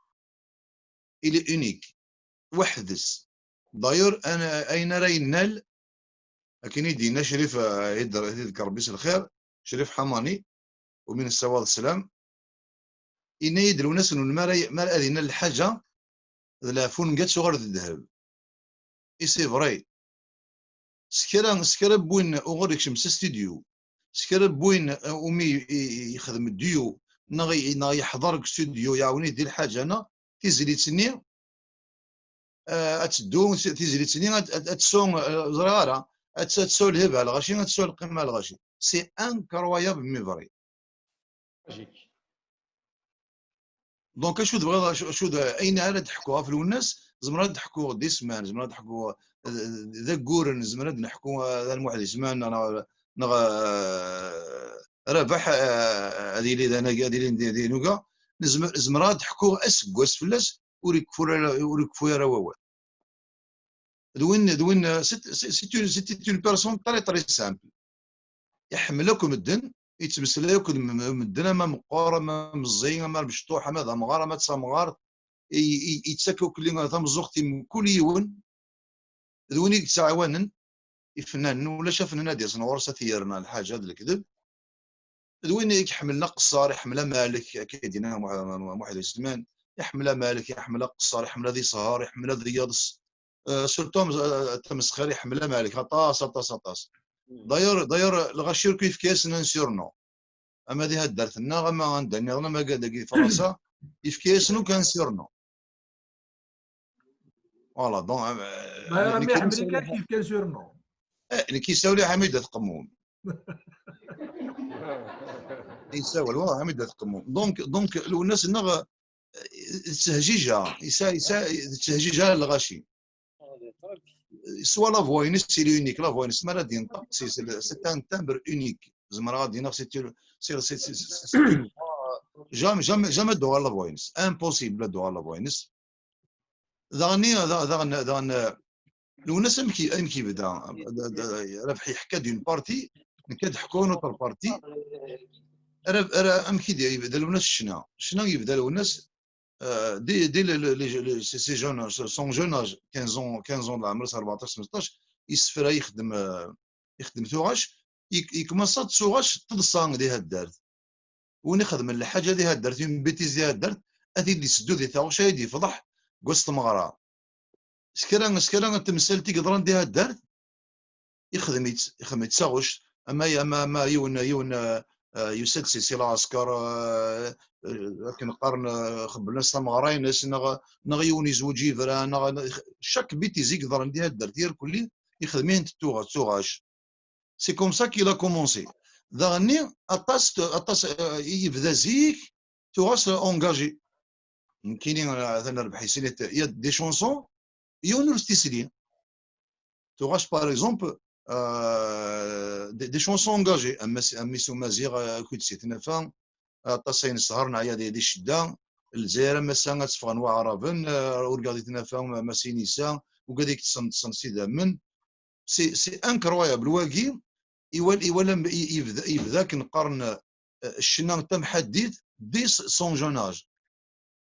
il est unique. Weḥd-s. D'ailleurs, ana-, ayen ara yennal, akken i d-yenna Crif, eh, i d-, i d-, Rebbi s lxir, Crif Ḥamani, umi nessawaḍ sslam, yenna-yi-d Lwennas-nwen, mi ara, mi ara ad yennal lḥaǧa, d leɛfu nga ad tuɣal d ddheb. Et c'est vrai. S kra, s kra n win uɣur yekcem s studio, s kra n win, eh, umi i, i, yexdem duo, neɣ i, neɣ yeḥḍer deg studio, yeɛwen-it di lḥaǧa, neɣ tizlit-nni, eh, ad teddu, tizlit-nni ad, ad, ad tesɛu, eh, ẓriɣ ara, ad, ad tesɛu lhiba a lɣaci, ad tesɛu lqima a lɣaci. C'est incroyable, mi vrai. Magique. Donc, acu tebɣiḍ, acu, acu d, ayen ara d-ḥkuɣ ɣef Lwennas, zemreɣ ad d-ḥkuɣ d isman, zemreɣ ad d-ḥkuɣ, eh, d agguren, zemreɣ ad d-neḥku, eh, d Muḥ Ɛisman, neɣ, neɣ, eh, Rabaḥ, eh, ad yili d anagi, ad yili d, d inuga. Nezmer-, zemreɣ ad d-ḥkuɣ aseggas fell-as, ur ikeffu ara, ur ikeffu ara wawal. D win, d win, c'est, c'est, c'est une, c'était une personne très, très simple. Iḥemmel akk medden, yettmeslay akk d m-, medden, ama meqqer, ama meẓẓi, ama mecṭuḥ, ama d amɣar, ama d tamɣart. I, i, yettak akk li-, tameẓẓuɣt i mkul yiwen. D win i yettɛawanen ifennanen, ulac afennan ad yasen ɣur-s ad t-yerna lḥaǧa d lekdeb. D win i iḥemmlen aqeṣṣer, iḥemmel amalek, akka i d-yenna Muḥ-, Muḥ Ɛisman, iḥemmel amalek, iḥemmel aqeṣṣer, iḥemmel ad isehher, iḥemmel ad yeḍs. Eh, surtout am-, eh, tamesxir, iḥemmel amalek aṭas, aṭas, aṭas. D'ailleurs, d'ailleurs, lɣaci akk yefka-yasen un surnom. Ama di taddart-nneɣ, ama anda nniḍen, ama dagi di Fransa, yefka-yasen akk un surnom. Voilà, donc, eh, D'ailleurs, nekk am iḥemmel-ik, yefka un surnom. Eh, nekk yessawel-iyi Ḥamid At Qemmum. Yessawel, wa, Ḥamid At Qemmum. Donc, donc, Lwennas-nneɣ, eh, d ttehjija, yesɛa, yesɛa, d ttehjija n lɣaci. Soit la voix-ines, il est unique, la voix-ines, mi ara d-yenṭeq, c'est, c'est le, c'est un timbre unique. Zemreɣ ad d-iniɣ, c'est une, c'est, c'est, c'est, c'est, c'est une voix, jamais, jamais, jamais ad d-tuɣal la voix-ines. Impossible ad d-tuɣal la voix-ines. Daɣen, daɣen, daɣen, daɣen, Lwennas amek i, amek yebda? Da, da, Rabeḥ yeḥka-d une partie, nekk ad ḥkuɣ une autre partie. Ara, ara, amek i d-, yebda Lwennas ccna? Ccna yebda Lwennas, euh, dès, dès le, le, les, les, ces, ces jeunes, son jeune âge, quinze ans, quinze ans de l'âme, rbeɛṭac, xemseṭṭac, yessefra yexdem, euh, yexdem tuɣac, yek-, yekmaṣa d tuɣac teḍsa di taddart. Win ixedmen lḥaǧa di taddart, une bêtise di taddart, ad t-id-iseddu di taɣect, ad d-yefḍeḥ deg wass n tmeɣra. S kra, s kra n temsalt i yeḍran di taddart, ixdem-itt, ixdem-itt d taɣect, ama, ama, ama yiwen, yiwen, eh, eh, yusa-d si, si lɛesker, eh, eh, akken qqaren, eh, xebblen-as tameɣra-ines, neɣ, neɣ yiwen yezweǧ yebra, neɣ, neɣ, chaque bêtise i yeḍran di taddart, irkelli, ixdem-ihent d tuɣ-, d tuɣac. C'est comme ça qu'il a commencé. Daɣenni, aṭas, aṭas, euh, i yebda zik, tuɣas engagé. Nekkini, euh, atan rbeḥ i sin, il y a des chansons, yiwen ur s-tisli. Tuɣas, par exemple, euh, des, des chansons engagées. Am, am Miss Umaziɣ, euh, akked Si Tnafa, aṭas ay nesher, neɛya di, di ccedda. Lezzayer, am ass-a ad teffɣen waɛraben, euh, urgaɣ di Tnafa, am ass inisa, ugad i yeṭṭsen, ṭṭsen s idammen. C'est, c'est incroyable. Wagi, iwal, iwal, am, i, ibda, ibda akken qqaren, euh, ccna tamḥaddit, dès son jeune âge.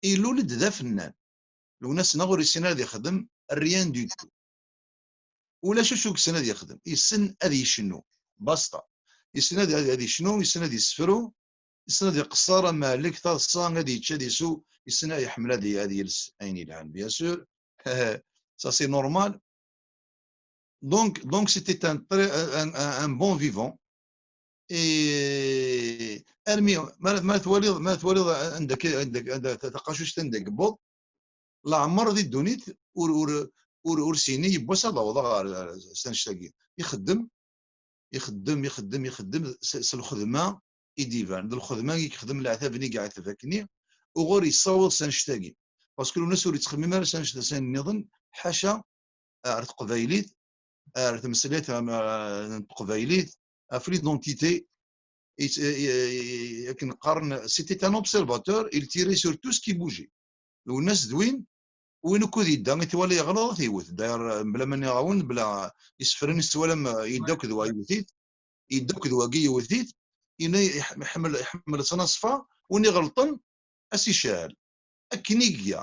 Ilul-d d afennan. Lwennas-nneɣ ur yessin ara ad yexdem rien du tout. Ulac acu yessen ad yexdem. Yessen ad yecnu. Basta. Yessen ad, ad, ad yecnu, yessen ad yessefru, yessen ad iqeṣṣer, amahellek, taḍsa, ad yečč, ad isew, yessen, iḥemmel ad, ad yels ayen yelhan, bien sûr. Ça, c'est normal. Donc, donc c'était un, très, un, un, un bon vivant. Et armi, ma, ma twaliḍ, ma twaliḍ anda k-, anda, anda ta-, taqacuct anda yewweḍ, leɛmer di ddunit ur, ur, ur, ur s-yenni yiwwas ad awḍeɣ ɣer, ɣer s annect-agi. Ixeddem, ixeddem, ixeddem, ixeddem s, s lxedma i d-iban. D lxedma i ixeddem, leɛtab-nni i iɛettab akkenni, uɣur yessaweḍ s annect-agi. Parce que Lwennas ur yettxemmim ara s annect-, s ayen nniḍen, ḥaca ar teqbaylit, ar tmeslayt, am, n teqbaylit, ɣef l'identité, i, i, i, akken qqaren, c'était un observateur, il tirait sur tout ce qui bougeait. Lwennas d win, win ukud yedda, i twala yeɣleḍ, ad t-yewwet. D'ailleurs, mebla ma nniɣ-awen, bla isefren i s-twalam, yedda akked wa yewwet-it, yedda akked wagi yewwet-it, yenna iḥ-, iḥemmel, iḥemmel ttnaṣfa, win iɣelṭen, ad s-icɛel. Akken i iga.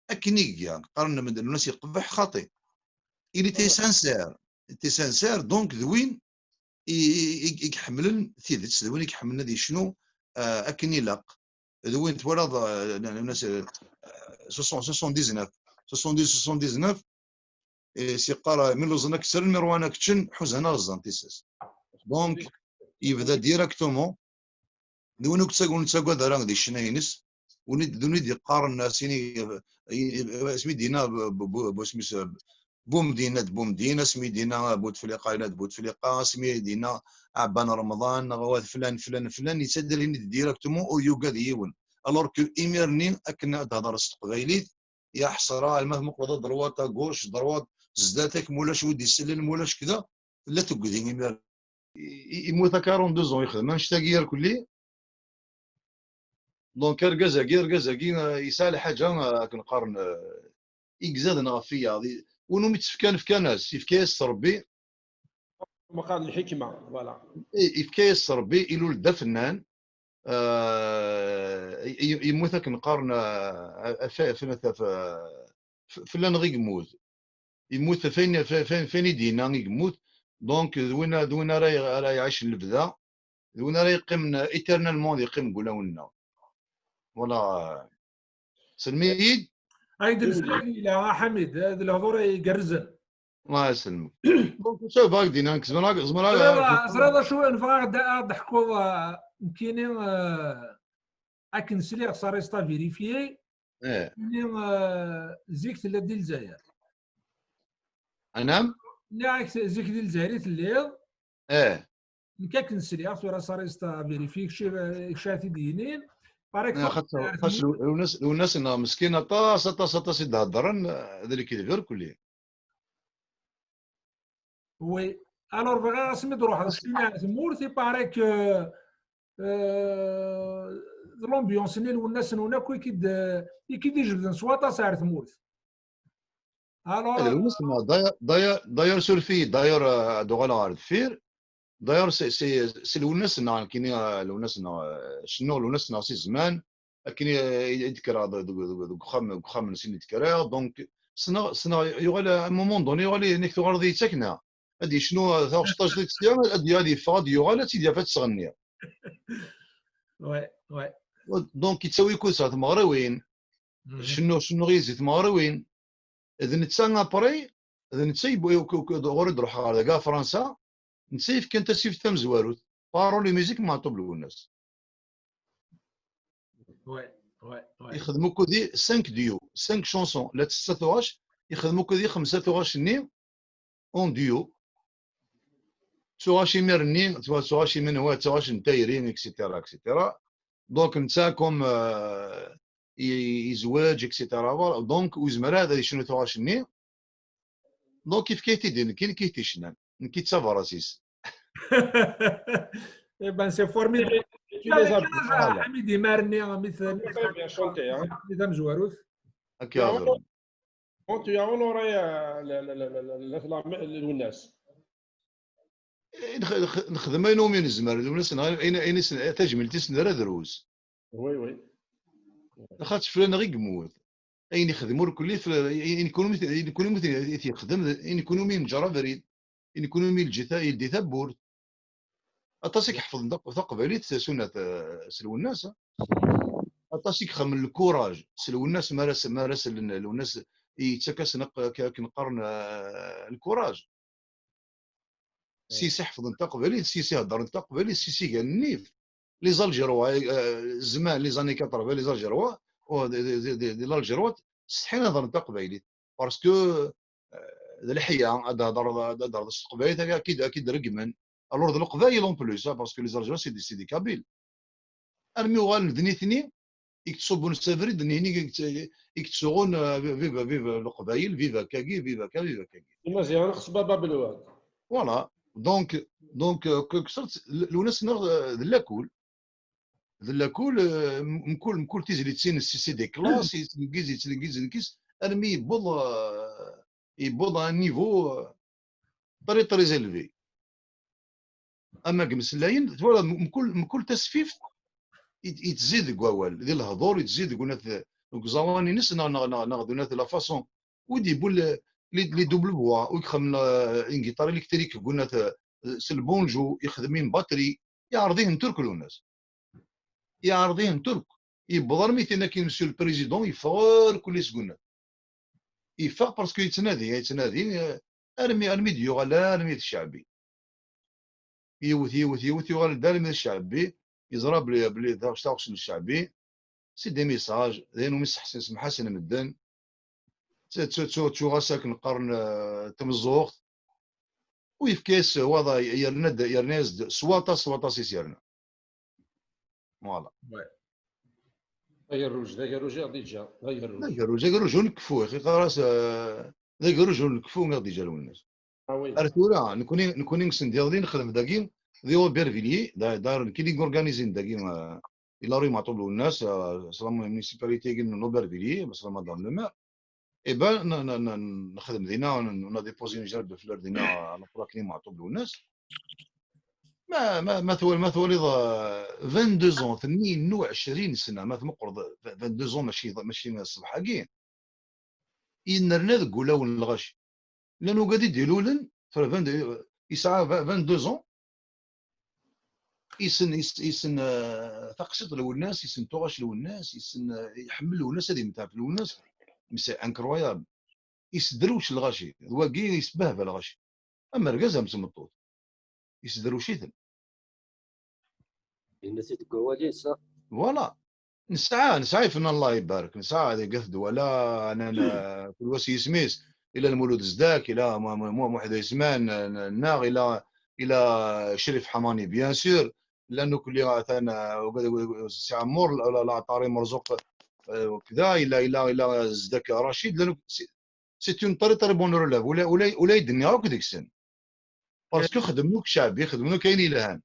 Akken i iga. Qqaren medden, Lwennas yeqbeḥ xaṭi. Il était sincère. Il était sincère, donc d win i, i, i, i iḥemmlen tidet, d win i iḥemmlen ad yecnu, euh, akken ilaq. D win twalaḍ, euh, Lwennas, euh, soixante, soixante-dix-neuf. Soixante-dix, soixante-dix-neuf, et s-yeqqar, mi lluẓen ad k-ttren, mi ṛwan ad k-ččen, ḥuzan ad ẓẓan tissas. Donc, yebda directement, d win ur yettag-, ur nettagad ara di ccna-ines, win i d, d win i d-yeqqaren, asini, asmi d-yenna bu, bu, bu, asmi s-, Bumdina d Bumdina, asmi d-yenna Butefliqa, yenna d Butefliqa, asmi d-yenna Ɛebban Remḍan, neɣ wa d flan, flan, flan, yettader-ini-d directement, ur yugad yiwen. Alors que imir-nni, akken ad d-hedreɣ s teqbaylit, ya ḥesra, alma tmuqleḍ à droite, à gauche, droite, zdat-k, mulac wi d-isellen, mulac kda, tella tugdi imir. I, i, yemmut à quarante-deux ans, yexdem annect-agi irkelli. Donc, argaz-agi, argaz-agi, euh, yesɛa lḥaǧa, euh, akken qqaren, euh, i izaden ɣef wiyaḍ. I, win umi tt-fkan, fkan-as, yefka-yas-tt Rebbi. Meqqar lḥikma, voilà. I, yefka-yas-tt Rebbi, ilul-d d afennan, euh, i, i, yemmut akken qqaren, euh, af-, af-, af-, f-, fell-aneɣ i yemmut. Yemmut f ayen, f, f, f ayen i d-yenna i yemmut. Donc, d win, d win ara, ara iɛicen lebda, d win ara yeqqimen éternellement, yeqqim deg wulawen-nneɣ. Voilà. Selmi-yi-d. Ay d leslak yelha, a Ḥamid, d lehdur igerrzen. Allah yesselmek. Donc, ça va, Dina, nekk zemreɣ, zemreɣ. Ẓriɣ, ẓriɣ d acu nebɣa ad, ad d-ḥkuḍ, euh, nekkini, euh, akken sliɣ s arista vérifié, eh, nekkini, euh, zik tella di Lezzayer. Anam? Nniɣ-ak zik di Lezzayer i telliḍ. Eh. Nekk akken sliɣ, tura s arista vérifié, kečč, kečč ara t-id-yinin. Paraît que xaṭ, xaṭ Lwennas, Lwennas-nneɣ meskin aṭas, aṭas, aṭas i d-heddren, eh, d lekdeb irkelli. Oui. Alors, bɣiɣ asmi d-ruḥeḍ ccina ar tmurt, il paraît que, euh, d l'ambiance-nni, Lwennas-nwen akk i k-id, i k-id-ijebden s waṭas ar tmurt. Alors, d Lwennas-nneɣ, d'ailleurs, d'ailleurs, d'ailleurs, surfi, d'ailleurs, euh, ad uɣaleɣ ɣer deffir. D'ailleurs, c'est, c'est, c'est Lwennas-nneɣ, nekkini, euh, Lwennas-nneɣ, euh, cennuɣ Lwennas-nneɣ si zzman, akken i, i, i d-kkreɣ deg, deg, deg, deg uxxam, deg uxxam-nsen i d-kkreɣ, donc, ssneɣ, ssneɣ, yuɣal, à un moment donné, yuɣal, nekk tuɣaleḍ yettak neɣ ad yecnu, euh, taɣect tajdidt sya, ad, ad yeffeɣ, ad yuɣal, ad tt-id-yaf, ad tt-sɣenni. Ouais, ouais. Donc, yettawi-kud s tmeɣriwin, cennu, cennu yid-s di tmeɣriwin. D netta après, d netta i, ɣur i d-ruḥeɣ ɣer dagi ɣer Fransa, netta yefkan tasift tamezwarut, Parole et musique Meɛṭub Lwennas. Ouais, ouais, ouais. Yexdem ukudi cinq duos, cinq chansons, la tessa tuɣac, yexdem ukudi xemsa tuɣac-nni en duo. tuɣac imir-nni, tuɣac imir-nni, tuɣac n tayri, et cetera, et cetera. Donc, netta comme, euh, i-, yezweǧ, et cetera. Voilà. Donc, ur yezmir ara ad yecnu tuɣac-nni. Donc, yefka-t-id i nekki, nekki i t-yecnan. Nekki d tabarat-is. Eh ben, c'est formidable. Tu les as... Ḥamid, imir-nni, mi t-, mi t-, Très bien chanté, hein. mi tamezwarut. Akka i ɣ-d-rran. Bon, tu as honoré, euh, la, la, la, la, la, la, la, Lwennas. Nx-, nx-, nexdem ayen umi nezmer, d ayen, ayen, ayen, tajmilt-is nra drus. Oui, oui. Axaṭer fell-aneɣ i yemmut. Ayen ixdem ur kulli, ayen kunwi, ayen kunwi i t-yexdem, ayen kunwi neǧǧer abrid, ayen kunwi yeldi ta-, yeldi tawwurt. Aṭas i iḥefḍen taq-, taqbaylit s Lwennas, eh? Aṭas i ixemmen lkuraj s Lwennas, mi ara s-, mi ara sellen Lwennas, yettak-asen aq-, ak-, akken qqaren, eh, lkuraj. S yis iḥefḍen taqbaylit, s yis iheddren taqbaylit, s yis igan nnif. Les Algérois, eh, zman, les années quatre-vingts, les Algérois, oh, di, di, di, di, di l'Algérois, setḥin ad heddren taqbaylit. Parce que, eh, d leḥya, ad d-hedreḍ, ad d-hedreḍ s teqbaylit, ad k-id, ad k-id-reggmen. Alors, d leqbayel en plus, hein, parce que les Algérois, c'est des, c'est des Kabyles. Armi uɣalen d nitni, i yettṣubbun s abrid, d nitni i yett-, i yettsuɣun, eh, viva, viva Leqbayel, viva kagi, viva ka, viva kagi. Imaziɣen xs baba belwad. Voilà. Donc, donc, euh, quelque sorte, l-, Lwennas-nneɣ, euh, d lakul. D lakul, euh, m-, mkul, mkul tizlit-ines, c'est des classes, yettneggiz, yettneggiz, yettneggiz, armi yewweḍ, euh, yewweḍ à un niveau, euh, très, très élevé. Ama deg imeslayen, twala, mkul, mkul tasfift, yet-, yettzid deg wawal, di lehdur, yettzid deg unat, deg uẓawan-ines, neɣ, neɣ, neɣ, neɣ d unat la façon. Wi d-yewwin le, les, les doubles voix, wi ixemmen, euh, une guitare électrique, deg unat, euh, s lbunju, ixdem une batterie, yeɛreḍ-ihen Turk Lwennas. Yeɛreḍ-ihen Turk. Yewweḍ armi tin akin, Monsieur le Président, yeffeɣ ar kulli seg unat. Yeffeɣ parce que yettnadi, yettnadi, euh, armi, armi d-yuɣal, armi d Ccaɛbi. Yiwet, yiwet, yiwet, yuɣal-d armi d Ccaɛbi, yeẓra belli, belli taɣect, taɣect n Ccaɛbi, c'est des messages, d ayen umi seḥsen, semḥasen medden, ttu-, ttu-, ttu-, ttuɣ-as akken qqaren, euh, tmeẓẓuɣt, u yefka-yas waḍay, yerna-d, yerna-yas-d s waṭas, s waṭas i s-yerna. Voilà. Ouais. D agerruj, d agerruj i ɣ-d-yeǧǧa, d agerruj. D agerruj, d agerruj ur nkeffu, yeqqar-as, euh, d agerruj ur nkeffu i ɣ-d-yeǧǧa Lwennas. Ah oui. Ar tura, nekni, nekni send iḍelli nexdem dagi, di Aubervilliers, da-, d'ailleurs nekni i organizin dagi, euh, i la rue Meɛtub Lwennas, euh, s la municipalité-agi n Aubervilliers, s la madame le maire. Eh ben, n-, n-, n-, nexdem dina, n-, on a déposé une gerbe de fleurs dina, à la plaque n Meɛtub Lwennas. Ma, ma, ma twal-, ma twaliḍ, euh, vingt-deux ans, tenni nu ɛecrin sna, ma tmeqqreḍ, vingt-deux ans, mačči, mačči ṣṣbeḥ-agi. Yennerna deg wulawen n lɣaci. Llan ugad i d-ilulen, tura vingt, yesɛa vingt-deux ans, issen, is-, issen, euh, taqsiṭ n Lwennas, issen tuɣac n Lwennas, issen, euh, iḥemmel Lwennas, ad immet ɣef Lwennas. Mais c'est incroyable. Isdrewc lɣaci, d wagi isbehba lɣaci. Am argaz am tmeṭṭut. Isdrewc-iten. Yenna-t-id deg wawal-is. Voilà. Nesɛa, nesɛa ifen, Allah ibarek. Nesɛa deg At Dwala, anan, kul wa s yisem-is. Ila Lmulud Zdak, ila Mu-, Mu-, Mu-, Muḥid Ɛisman, neɣ ila, ila Crif Ḥamani, bien sûr. Ila nukli, atan, Si Ɛemmur, la, la, la, Ṭari Merzuq, eh, kda, ila, ila, ila Zdak Racid, ila nuk-, c'est, c'est une très, très bonne relève. Ula, ula, ula i d-nniɣ akk deg-sen. Parce que xedmen akk Ccaɛbi, xedmen akk ayen yelhan.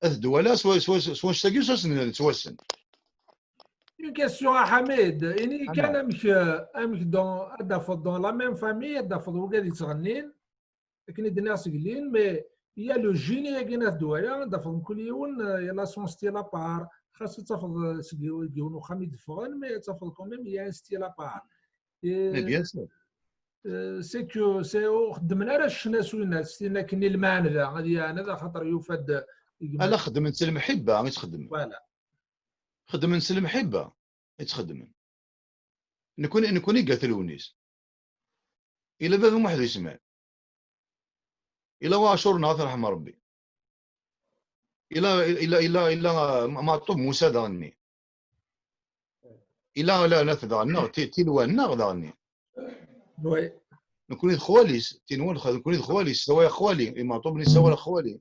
At Dwala, s wa-, s wa-, s wanect-agi, s wasen ttwassen. Une question à Hamid. Ini kan amek, amek dans, ad tafeḍ dans la même famille, ad tafeḍ wigad yettɣennin, akken i d-nniɣ seg lin, mais il y a le génie-agi n At Dwala, ad tafeḍ mkul yiwen, euh, il a son style à part. Xas ad tafeḍ, euh, seg yiw-, yiwen uxxam i d-ffɣen, mais ad tafeḍ quand même, il y a un style à part. Et, Mais bien sûr. Euh, c'est que, c'est, ur xeddmen ara ccna s winna, s tin akken i lmeɛna da, ad yeɛna da, xaṭer yufa-d gma. Ala, xeddmen s lemḥibba i ttxeddmen. Voilà. Xeddmen s lemḥibba i ttxeddmen. Nekni, nekni i At Lwennas. Ila baba Muḥ d Ismaɛil. Ila Waɛcur neɣ ad t-yerḥem Rebbi. Ila, ila, ila, ila Maɛṭub Musa daɣenni. Ila, ila, ila daɣenni, ti-, tilwan-nneɣ daɣenni. Oui. Nekkni d xwali-s, tinwa lxal, nekkni d xwali-s, sawal xwali, i Meɛṭub nessawal xwali.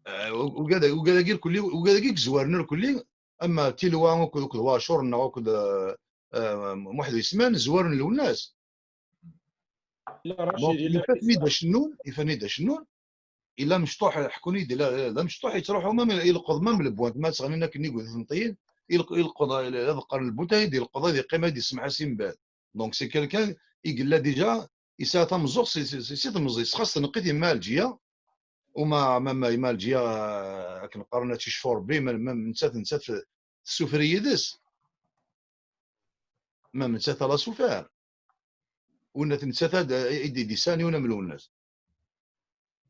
Eh, ugad-, ugad-agi irkelli, ugad-agi yezwaren irkelli, ama Tilwa akked, akked Waɛcur neɣ akked, eh, eh, Muḥ d Isman, zwaren Lwennas. Illa Bon, Racid, illa ifa-ten-id acennun, ifa-ten-id acennun, illa amecṭuḥ, ḥkun-iyi-d, illa d amecṭuḥ yettruḥu, ma ilqeḍ, ma lebwant, ma ttɣennin akken i yegded n ṭiyin, ilq-, ilqeḍ, ad qqaren lebwant, ad ilqeḍ, ad iqqim, ad yessemḥas i mbeɛd. Donc, c'est quelqu'un i yella déjà, yesɛa tameẓẓuɣt si, si, si, si temẓi-s, xas tneqqit i Mma Ɛelǧiya, uma, ma, ma, Mma Ɛelǧiya, eh, akken qqaren ad tt-icfu Rebbi, ma, ma, nettat, nettat tessufer yid-s. Ma nettat elle a souffert. Winna nettat ad, i d-, i d-isɛan yiwen am Lwennas.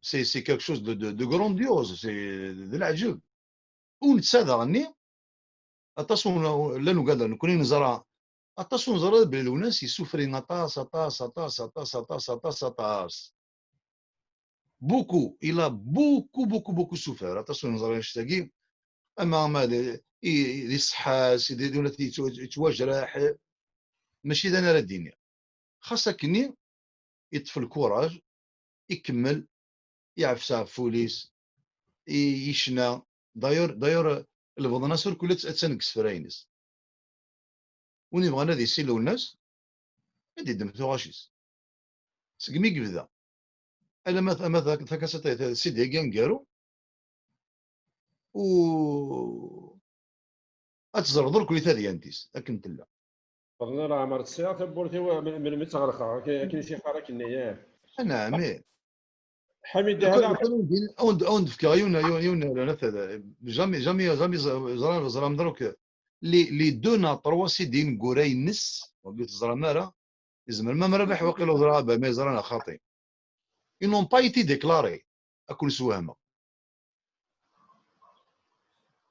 C'est, c'est quelque chose de, de, de grandiose, c'est de leɛǧeb. U netta daɣenni, aṭas ur, llan ugadan, nekkni neẓra, aṭas ur neẓra belli Lwennas yessufri aṭas, aṭas, aṭas, aṭas, aṭas, aṭas, aṭas. Beaucoup, il a beaucoup, beaucoup, beaucoup souffert. Aṭas ur neẓra annect-agi, ama, ama d, i, d iṣeḥḥa-s, d, d, yettwa-, yettwajraḥ, mačči d ayen ara d-iniɣ. Xas akkenni, yeṭṭef lkuraj, ikemmel, iɛfes ɣef wul-is, i, yecna. D'ailleurs, d'ailleurs, lbeḍna-s irkelli att-, attan deg isefra-ines. Win yebɣan ad yissin Lwennas, ad yeddem tuɣac-is. Segmi yebda. Alamma t-, ama t-, takasat-, t-, CD-agi aneggaru, u ad teẓreḍ irkelli tadyant-is, akken tella. Fadlan, leɛmer tesɛiɣ tawwurt-iw, m-, melmi tt-ɣelqeɣ, akken, akken i s-yeqqar akken-nni, ah. Anɛam, ih. Ḥamid, lukan, hada lukan ad wen-d-, ad wen-d-fkeɣ yiwen, yiwen, yiwen, yiwen, jamais, jamais, jamais ẓ-, ẓran, ẓran druk, les, les deux neɣ trois CD ineggura-ines, ur teẓram ara, yezmer ma, ma Rabaḥ waqil ur ẓra, aba, ma yeẓra neɣ xaṭi. Ils n'ont pas été déclarés, ad ken-swehmeɣ.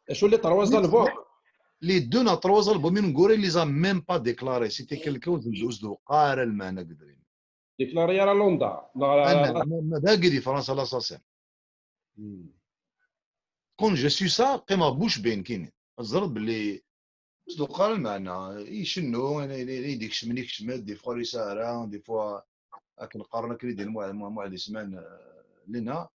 Acu, les trois albums? Les deux neɣ trois albums ineggura, il les a même pas déclarés. C'était quelqu'un ur s-d-, ur s-d-tewqeɛ ara lmeɛna deg idrimen. Déclaré ara Londres, neɣ ara, ma, ma dagi di Fransa, l'assassin. Hmm. Quand j'ai su ça, qqimeɣ bouche bée nekkini. Teẓriḍ belli ur s-d-tewqeɛ ara lmeɛna, icennu, i d-ikecmen, ikecmen, des fois ur yesɛi ara, des fois akken qqaren akken i d-yenna Muḥ-, Muḥ-, Muḥ Ɛli Sman, eh, lina,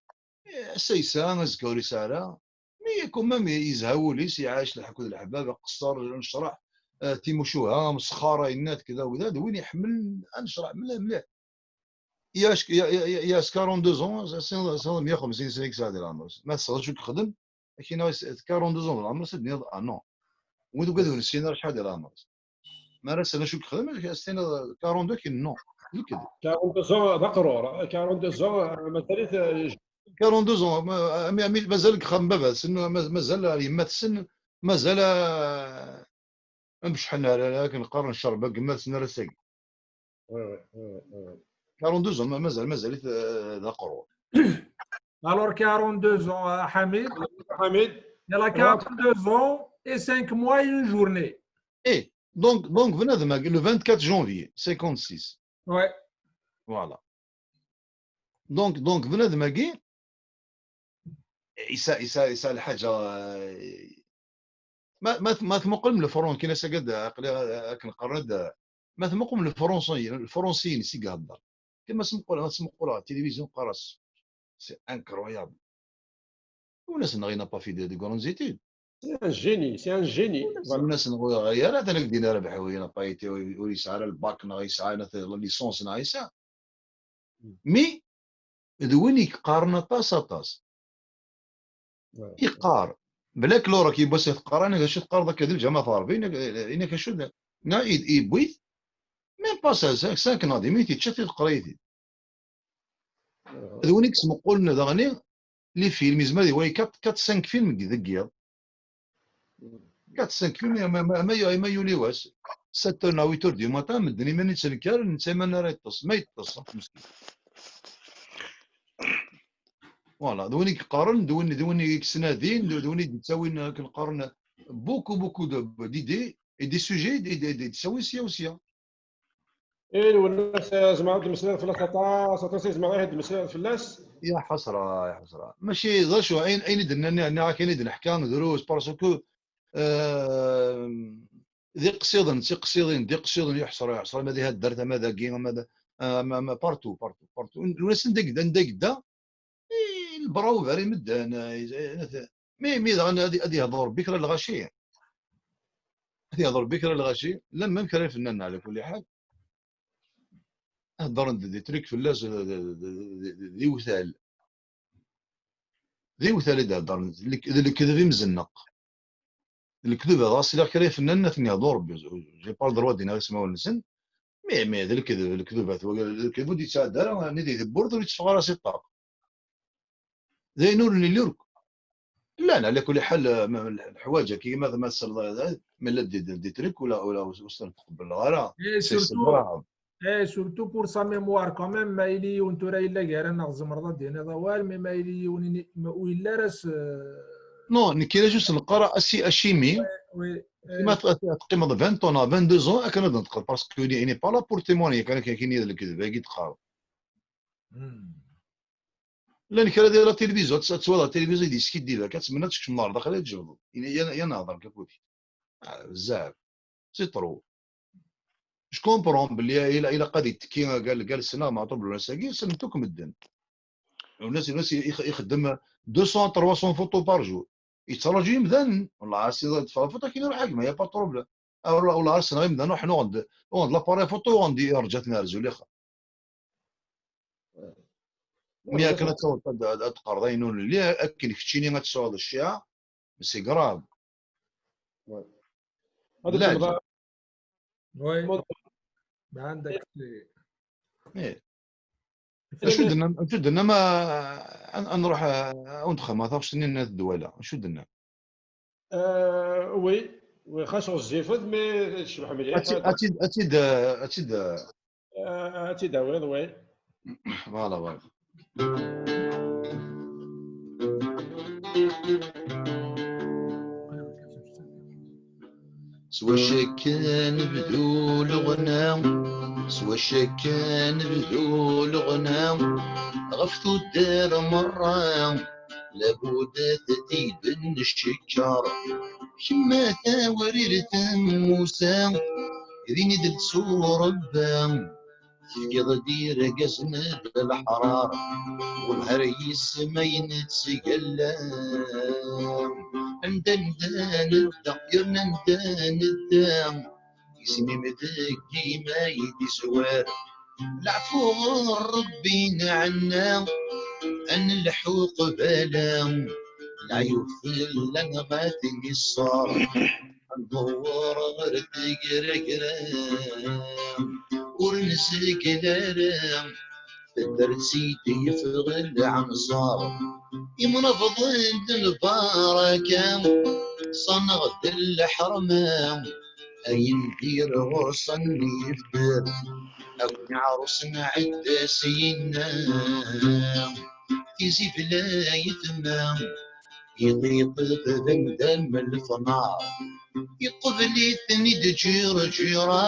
eh, ass-a yesɛa, azekka ur yesɛi ara. Mi quand même yezha wul-is, iɛac lḥeqq d leḥbab, aqeṣṣer, necreḥ, eh, timucuha, amesxar, ayennat, kda u kda, d win iḥemmlen ad necreḥ mliḥ, mliḥ. Il y a, il y a, il y a, il y a quarante-deux ans, c'est, c'est, c'est mia u xemsin sna i yesɛa di leɛmer-is. Ma tesɛiḍ acu k-yexdem, ad k-iniɣ, quarante-deux ans di leɛmer-is, ad d-tiniḍ, ah non. Wid ugad ur nessin ara acḥal di leɛmer-is. Mi ara s-tiniḍ acu k-yexdem, ad s-tiniḍ quarante-deux, ad k-iniɣ non. D lekdeb. Quarante-deux ans d aqrur, quarante-deux ans, mazal-it, eh, quarante-deux ans, ma-, mi-, mi-, mazal deg uxxam n baba-tsen, ma-, mazal ar yemma-tsen, mazal, eh, Amecḥen ara, akken qqaren, ccerba n gma-tsen ara s-agi. Oui, oui, oui, oui, oui. Quarante-deux ans, ma-, mazal, mazal-it, euh, d aqrur. Alors, quarante-deux ans, euh, Hamid. Hamid. Il a quarante-deux ans et cinq mois et une journée. Eh, donc, donc, bnadem-agi, le vingt-quatre janvier cinquante-six. Ouais. Voilà. Donc, donc, bnadem-agi, yesɛa, yesɛa, yesɛa lḥaǧa, eh, ma, ma, ma tmuqlem lefrun-, kan ass-agi ad, aql-i akken qqaren-d, ma tmuqlem lefrunsiyen, lefrunsiyen-is i ihedder. Kan ma tmuqul, ma tmuqul ɣer tilivizyu, qqar-as, c'est incroyable. Ur asen-neɣ, il n'a pas fait de, de grandes études. C'est un génie, c'est un génie. Voilà. Ur asen-neɣ ur yeɣri ara, atan ak-d-yenna Rabaḥ, il n'a pas été, ur yesɛi ara lbak, neɣ yesɛa la licence, neɣ yesɛa. Mi d win i yeqqaren aṭas, aṭas. Ouais. Yeqqar. Black Lorek yiwwas teqqar, ana d acu teqqareḍ akka di lǧameɛ taɛerbin, inak acu d, na, i, iwwi-t, même pas ça, ça, ça, nadim, i t-ičča, t-iqra-yi-t-id. Ouais. D win i yesmeqqulen daɣen les films, yezmer ad iwali quatre, quatre, cinq films deg, deg yiḍ. Quatre, cinq films, ma, ma, ma, ma yuli wass, sept heures neɣ huit heures du matin, medden iman-nsen kkaren, netta iman ara yeṭṭes, ma yeṭṭes, meskin. Voilà, d win i yeqqaren, d win, d win i yettnadin, d, d win i d-yettawin, akken qqaren, beaucoup, beaucoup de, d'idées et des sujets, d, d, d, d-yettawin sya u sya. Eh, Lwennas, eh, zemreɣ ad d-meslayeɣ fell-as aṭas, aṭas i zemreɣ ad d-meslayeɣ fell-as. Ya ḥasra, ya ḥasra. Mačči d acu, ayen, ayen i d-nnan, nniɣ-ak ayen i d-neḥka, drus, parce que, euh, d iqsiḍen, d tiqsiḍin, d iqsiḍen, ya ḥasra, ya ḥasra, ama di taddart, ama dagi, ama da, Ah, ma, ma, partout, partout, partout. Ur nessin anda yedda, anda yedda. Eh, lbrawber i medden, eh, eh, mi, mi daɣen ad, ad yehḍu Rebbi kra n lɣaci. Ad yehḍu Rebbi kra n lɣaci, llan même kra ifennanen, ɛla kulli ḥal. Heddren-d des trucs fell-as, d, d, d, d, d iwtal. D iwtal i d-heddren, d lek-, d lekdeb imzenneq. D lekdeb, dɣa sliɣ kra ifennanen ad ten-yehḍu Rebbi. J'ai pas le droit d-iniɣ ismawen-nsen. Mais, mais d lekdeb, lekdeb, at-, d lekdeb ur d-yettɛeddi ara, nnig tewwurt ur yetteffeɣ ara si ṭṭaq. D ayen ur nelli ur llan, ɛla kulli ḥal, ma, leḥwaǧ-agi, ma, ma tesleḍ, ma la d, d, d trucs, ula, ula, ur s-, ur s-ten-tqebbleɣ ara. Eh, c'est, c'est surtout, grave. Eh, surtout pour sa mémoire, quand même, ma yili yiwen tura yella gar-aneɣ, tzemreḍ ad d-tiniḍ awal, mais ma yili yiwen ini-, ma ur yelli ara s-, Non, nekk ila juste neqqar a si Hachimi, oui, oui, ma eh, t-, t-, teqqimeḍ vingt ans, vingt-deux ans, akken ad neṭqeḍ, parce que il n'est pas là pour témoigner, kan akken akken d lekdeb-agi d-teqqareḍ. Hmm. Llan kra di la télévision, ad, ad twalaḍ la télévision i d-yeskiddib akka, ad tmenna ad tekcem ɣer daxel ad tjebdeḍ. Ini, ya, ya nehḍer kakudi. Ah, bezzaf. C'est trop. Je comprends belli ila, ilaq ad yettekki gal, gal ssneɣ Maɛṭub Lwennas-agi, ssnen-t akk medden. Lwennas, Lwennas ix-, ixeddem deux cents, trois cents photos par jour. Yettraǧu imdanen. Wallah, as-, ad teffeɣ lfuṭu akin iruḥ, a gma, y a pas de problème. Ah, wallah, wallah, ar ssneɣ imdanen, ruḥen uɣen-d, uɣen-d l'appareil photo, uɣen-d irǧa-ten ar Zulixa. Mi akken ad tawḍeḍ ad, ad, ad teqqareḍ ayen ur nelli, akken keččini ad tesɛuḍ cciɛa, c'est grave. Ouais. D leɛǧeb. Oui. Ma عندك. Eh. Acu d-nna, acu d-nna ma, ad, ad nruḥ, eh, ad nexdem taɣect-nni n At Dwala. Acu d-nna? Euh, oui, oui, xas ɣezzifet, mais tecbeḥ mliḥ. Ad ti-, ad ti-, ad ti-, ad ti-, Euh, ad tt-id-tawiḍ, oui. Voilà, voilà. S wacu akka nebdu leɣna, s wacu akka nebdu leɣna, ɣef tuddar merra. Labud ad t-id-ncekkeṛ. Kemm a tawrirt n Musa, din i d-lettu Rebba. Tefkiḍ-d irgazen d leḥṛaṛ, webher yis-m ayen ttgallan. Anda, anda nedda, yerna anda nedda, isem-im deg yimi i d-izwar. Leɛfu ɣer Rebbi nɛenna, ad nelḥu qbala. Leɛyub fell-aneɣ ad t-iṣṣer, ad ndewwer ɣer tegragra. Ur nzegel ara, taddart i d-yeffeɣ leɛmẓer. Imnabḍen d lbaraka, ṣṣanaɣ-d lḥerma, ayen dir ɣur-sen yeffer. Akk iɛrusen ɛedda s yinna, tizi bla yetma, iṭ yeṭṭebben d am lefnar. Iqbel-iten-id ǧirǧira,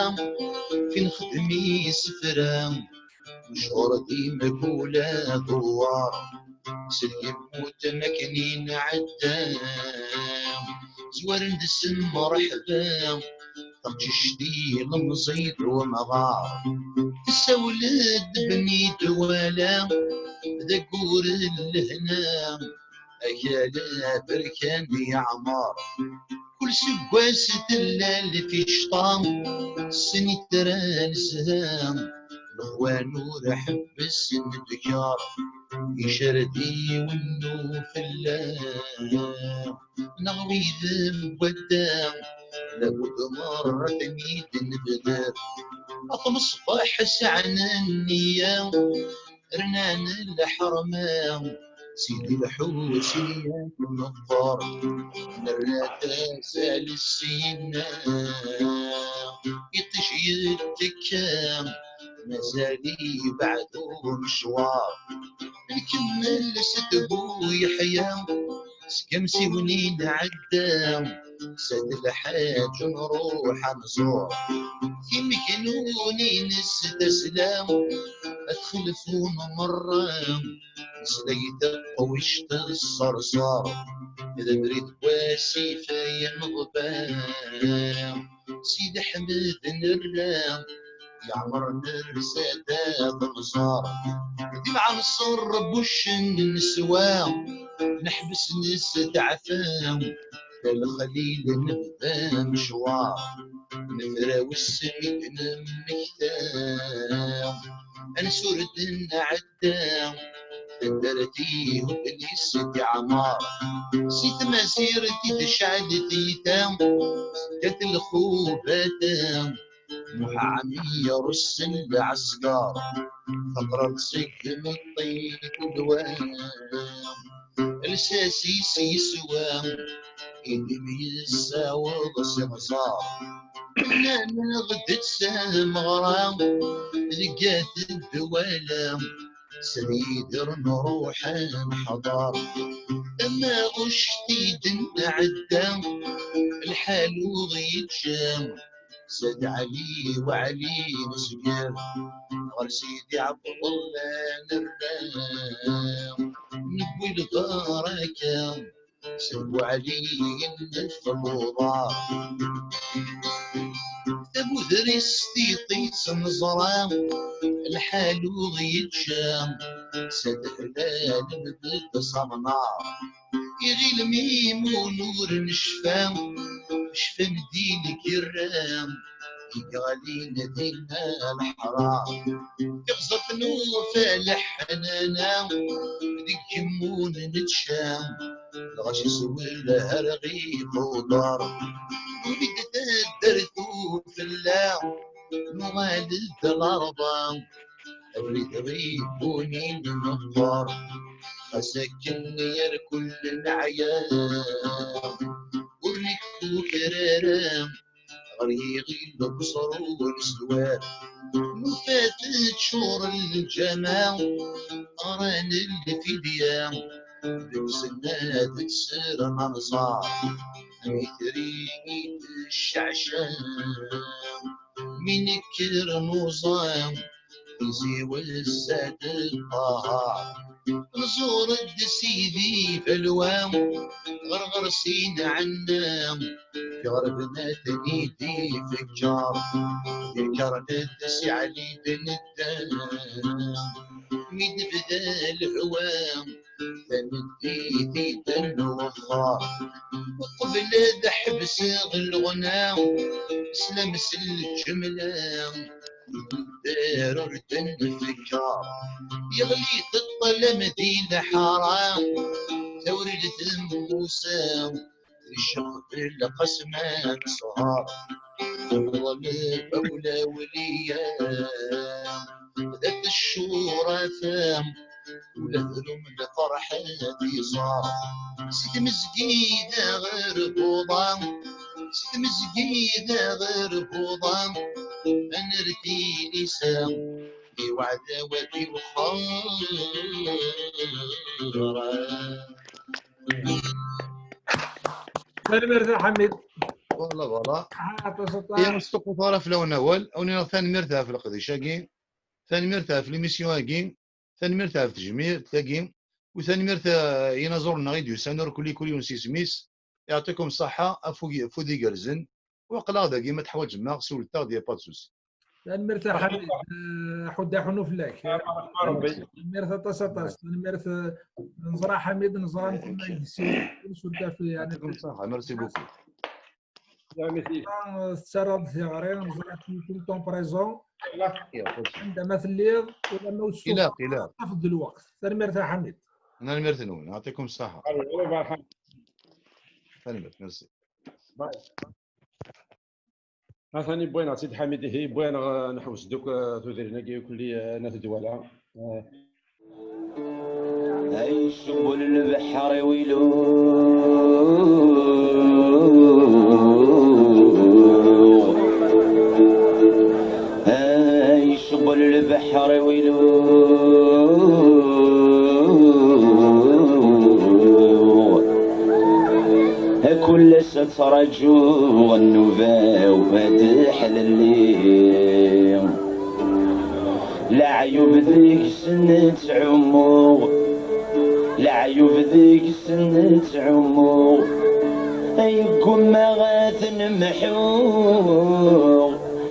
fin xdem isefra, mechuṛ di mkul adewwar. S lgemmut akken i nɛedda, zwaren-d s lmerḥba, taqcict ilemẓi d wemɣar. Tessawel-d Bni Dwala, d aggur n lehna, akal aberkan yeɛmer. Kul seggas tella lficṭa, ssnitra n zzha, lexwan ur ḥebbsen ddkeṛ. Icerdiwen n ufella, neɣ wid n wadda, labud merra ten-id-nebder. At Meṣbaḥ sɛan nniya, rnan lḥerma, Sidi Lḥusin meqqer, nerra-d azal syin. Iṭij yettekka, mazal yebɛed umecwar. Nkemmel s At Bu Yeḥya, seg amsiwen i nɛedda, s At Lḥaǧ nruḥ ad nẓur. Timegnunin s tasla, ad xelfun merra, nesla i taqwict tesserser, d abrid n wasif ay ameɣban. Sidi Ḥmed nerra, Yeɛmer nersa-d ad nẓer di lɛenṣer n wuccen neswa, neḥbes nesteɛfa, d lexlil nebda mecwar, nefrawes mi d-nemmekta, ansur d-nɛedda, taddart ihudden-is d iɛmar, si tmazirt i d-tecɛel tyita, gat lxubata, Muḥ Ɛmiru ssen lɛesger, teqreḍ seg imeṭṭi n udwan. Lsas-is yeswa, idim yessaweḍ s iɣẓer. Nnan-aɣ-d d tameɣra deg at ddwala, s Yidir nruḥ ad neḥḍer. Tameɣuct i d-nɛedda, lḥal ur ɣ-yeǧǧa, Sed Ɛli Waɛli nezger, ɣer Sidi Ɛebdellah nerra, newwi lbaraka, Sed Waɛli yennet luḍa. Tamudrist tiṭ-itt neẓra, lḥal ur ɣ-yeǧǧa, Sed Ḥlal nbedd s amnaṛ. Iɣil mimun ur necfa, cfan di lgirra, i yeɣlin dinna leḥra. Tiɣzert nufa leḥnana, deg yemmun nečča, lɣaci swel har ɣ-iquder. Nuli-d taddart ufella, nuɣal-d larba. Abrid ɣ-ibunin meqqer, xas akken yerkul neɛya, ur nekkuker ara ɣer yiɣil n uẓru neswar. Nufa-t ččur lǧama, ɣran lfidya, deg usenna d sser anẓar, itri i d-cceɛcan. Mi nekker nuẓam, iziwel Sed Ṭaher. Nẓur-d Sidi Belwa, ɣer ɣer-s inɛenna, tiɣerben ad ten-id-ifekker. Di lkern-d Si Ɛli d-nedda, mi d-bda lehwa, tameddit i d-nwexxer. Uqbel ad ḥebseɣ lɣna, slam s lǧemla, dar ur d-nfekker. Yeɣli-d ṭṭlam di lḥara, tawrirt n Musa, icceɣb lqasma n ssher. Ḍleb awlawliya, d at ccurafa, ula d lum lferḥ ad iẓer. Si tmezgida ɣer buḍa, si tmezgida ɣer buḍa, ad nerr tilisa i uɛdaw ad iwexxer. Tanemmirt a Ḥamid. Voilà, voilà. Ah, aṭas, aṭas. Ur sṭuqqut ara fell-awen awal, awen-iniɣ tanemmirt ɣef leqdic-agi, tanemmirt ɣef l'émission-agi, tanemmirt ɣef tejmilt-agi, u tanemmirt, eh, i yinaẓuren-nneɣ i d-yusan, ur kulli kul yiwen s yisem-is. Yeɛṭikum ṣṣeḥḥa, afud, afud igerrzen. U aql-aɣ dagi, ma teḥwaǧem-aɣ, siwlet-aɣ-d, y a pas de souci. Tanemmirt a Ḥamid, eh, ḥudd aḥunnu fell-ak. Ṛebbi. Tanemmirt aṭas, aṭas. Tanemmirt, eh, neẓra Ḥamid, neẓra mkul ma yessiwel, surtout fi, yeɛni, Yeɛṭikum ṣṣeḥḥa, merci beaucoup. Tettaraḍ tiɣri, neẓra tu tout le temps présent. Anda ma telliḍ, ula ma ur tsuɣ, Ilaq, ilaq. Tafeḍ-d lweqt. Tanemmirt a Ḥamid. Tanemmirt-nwen, yeɛṭikum ṣṣeḥḥa. Tanemmirt, merci. Atan wwiɣ-aɣ-tt-id Ḥamid, ihi wwiɣ-aɣ, eh, nḥewwes-d akk, eh, tudrin-agi akk-nni, eh, n At Dwala. Eh. Ay icewwel lbeḥri wilu, ay icewwel lbeḥri wilu. Kul ass ad traǧuɣ nnuba-w ad d-ḥlelli. Leɛyub deg-sen ttɛummuɣ, leɛyub deg-sen ttɛummuɣ. Ay ggummaɣ ad ten-mḥuɣ,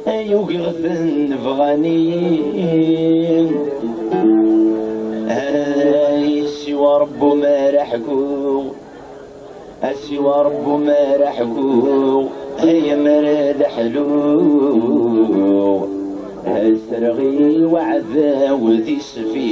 ay Ugiɣ-ten bɣan-iyi. Ay, siwa Ṛebbi ur ara ḥkuɣ. A siwa Ṛebbi ur ara ḥkuɣ. Ay, amar ad ḥluɣ, ad sreɣ i waɛdaw tisfi.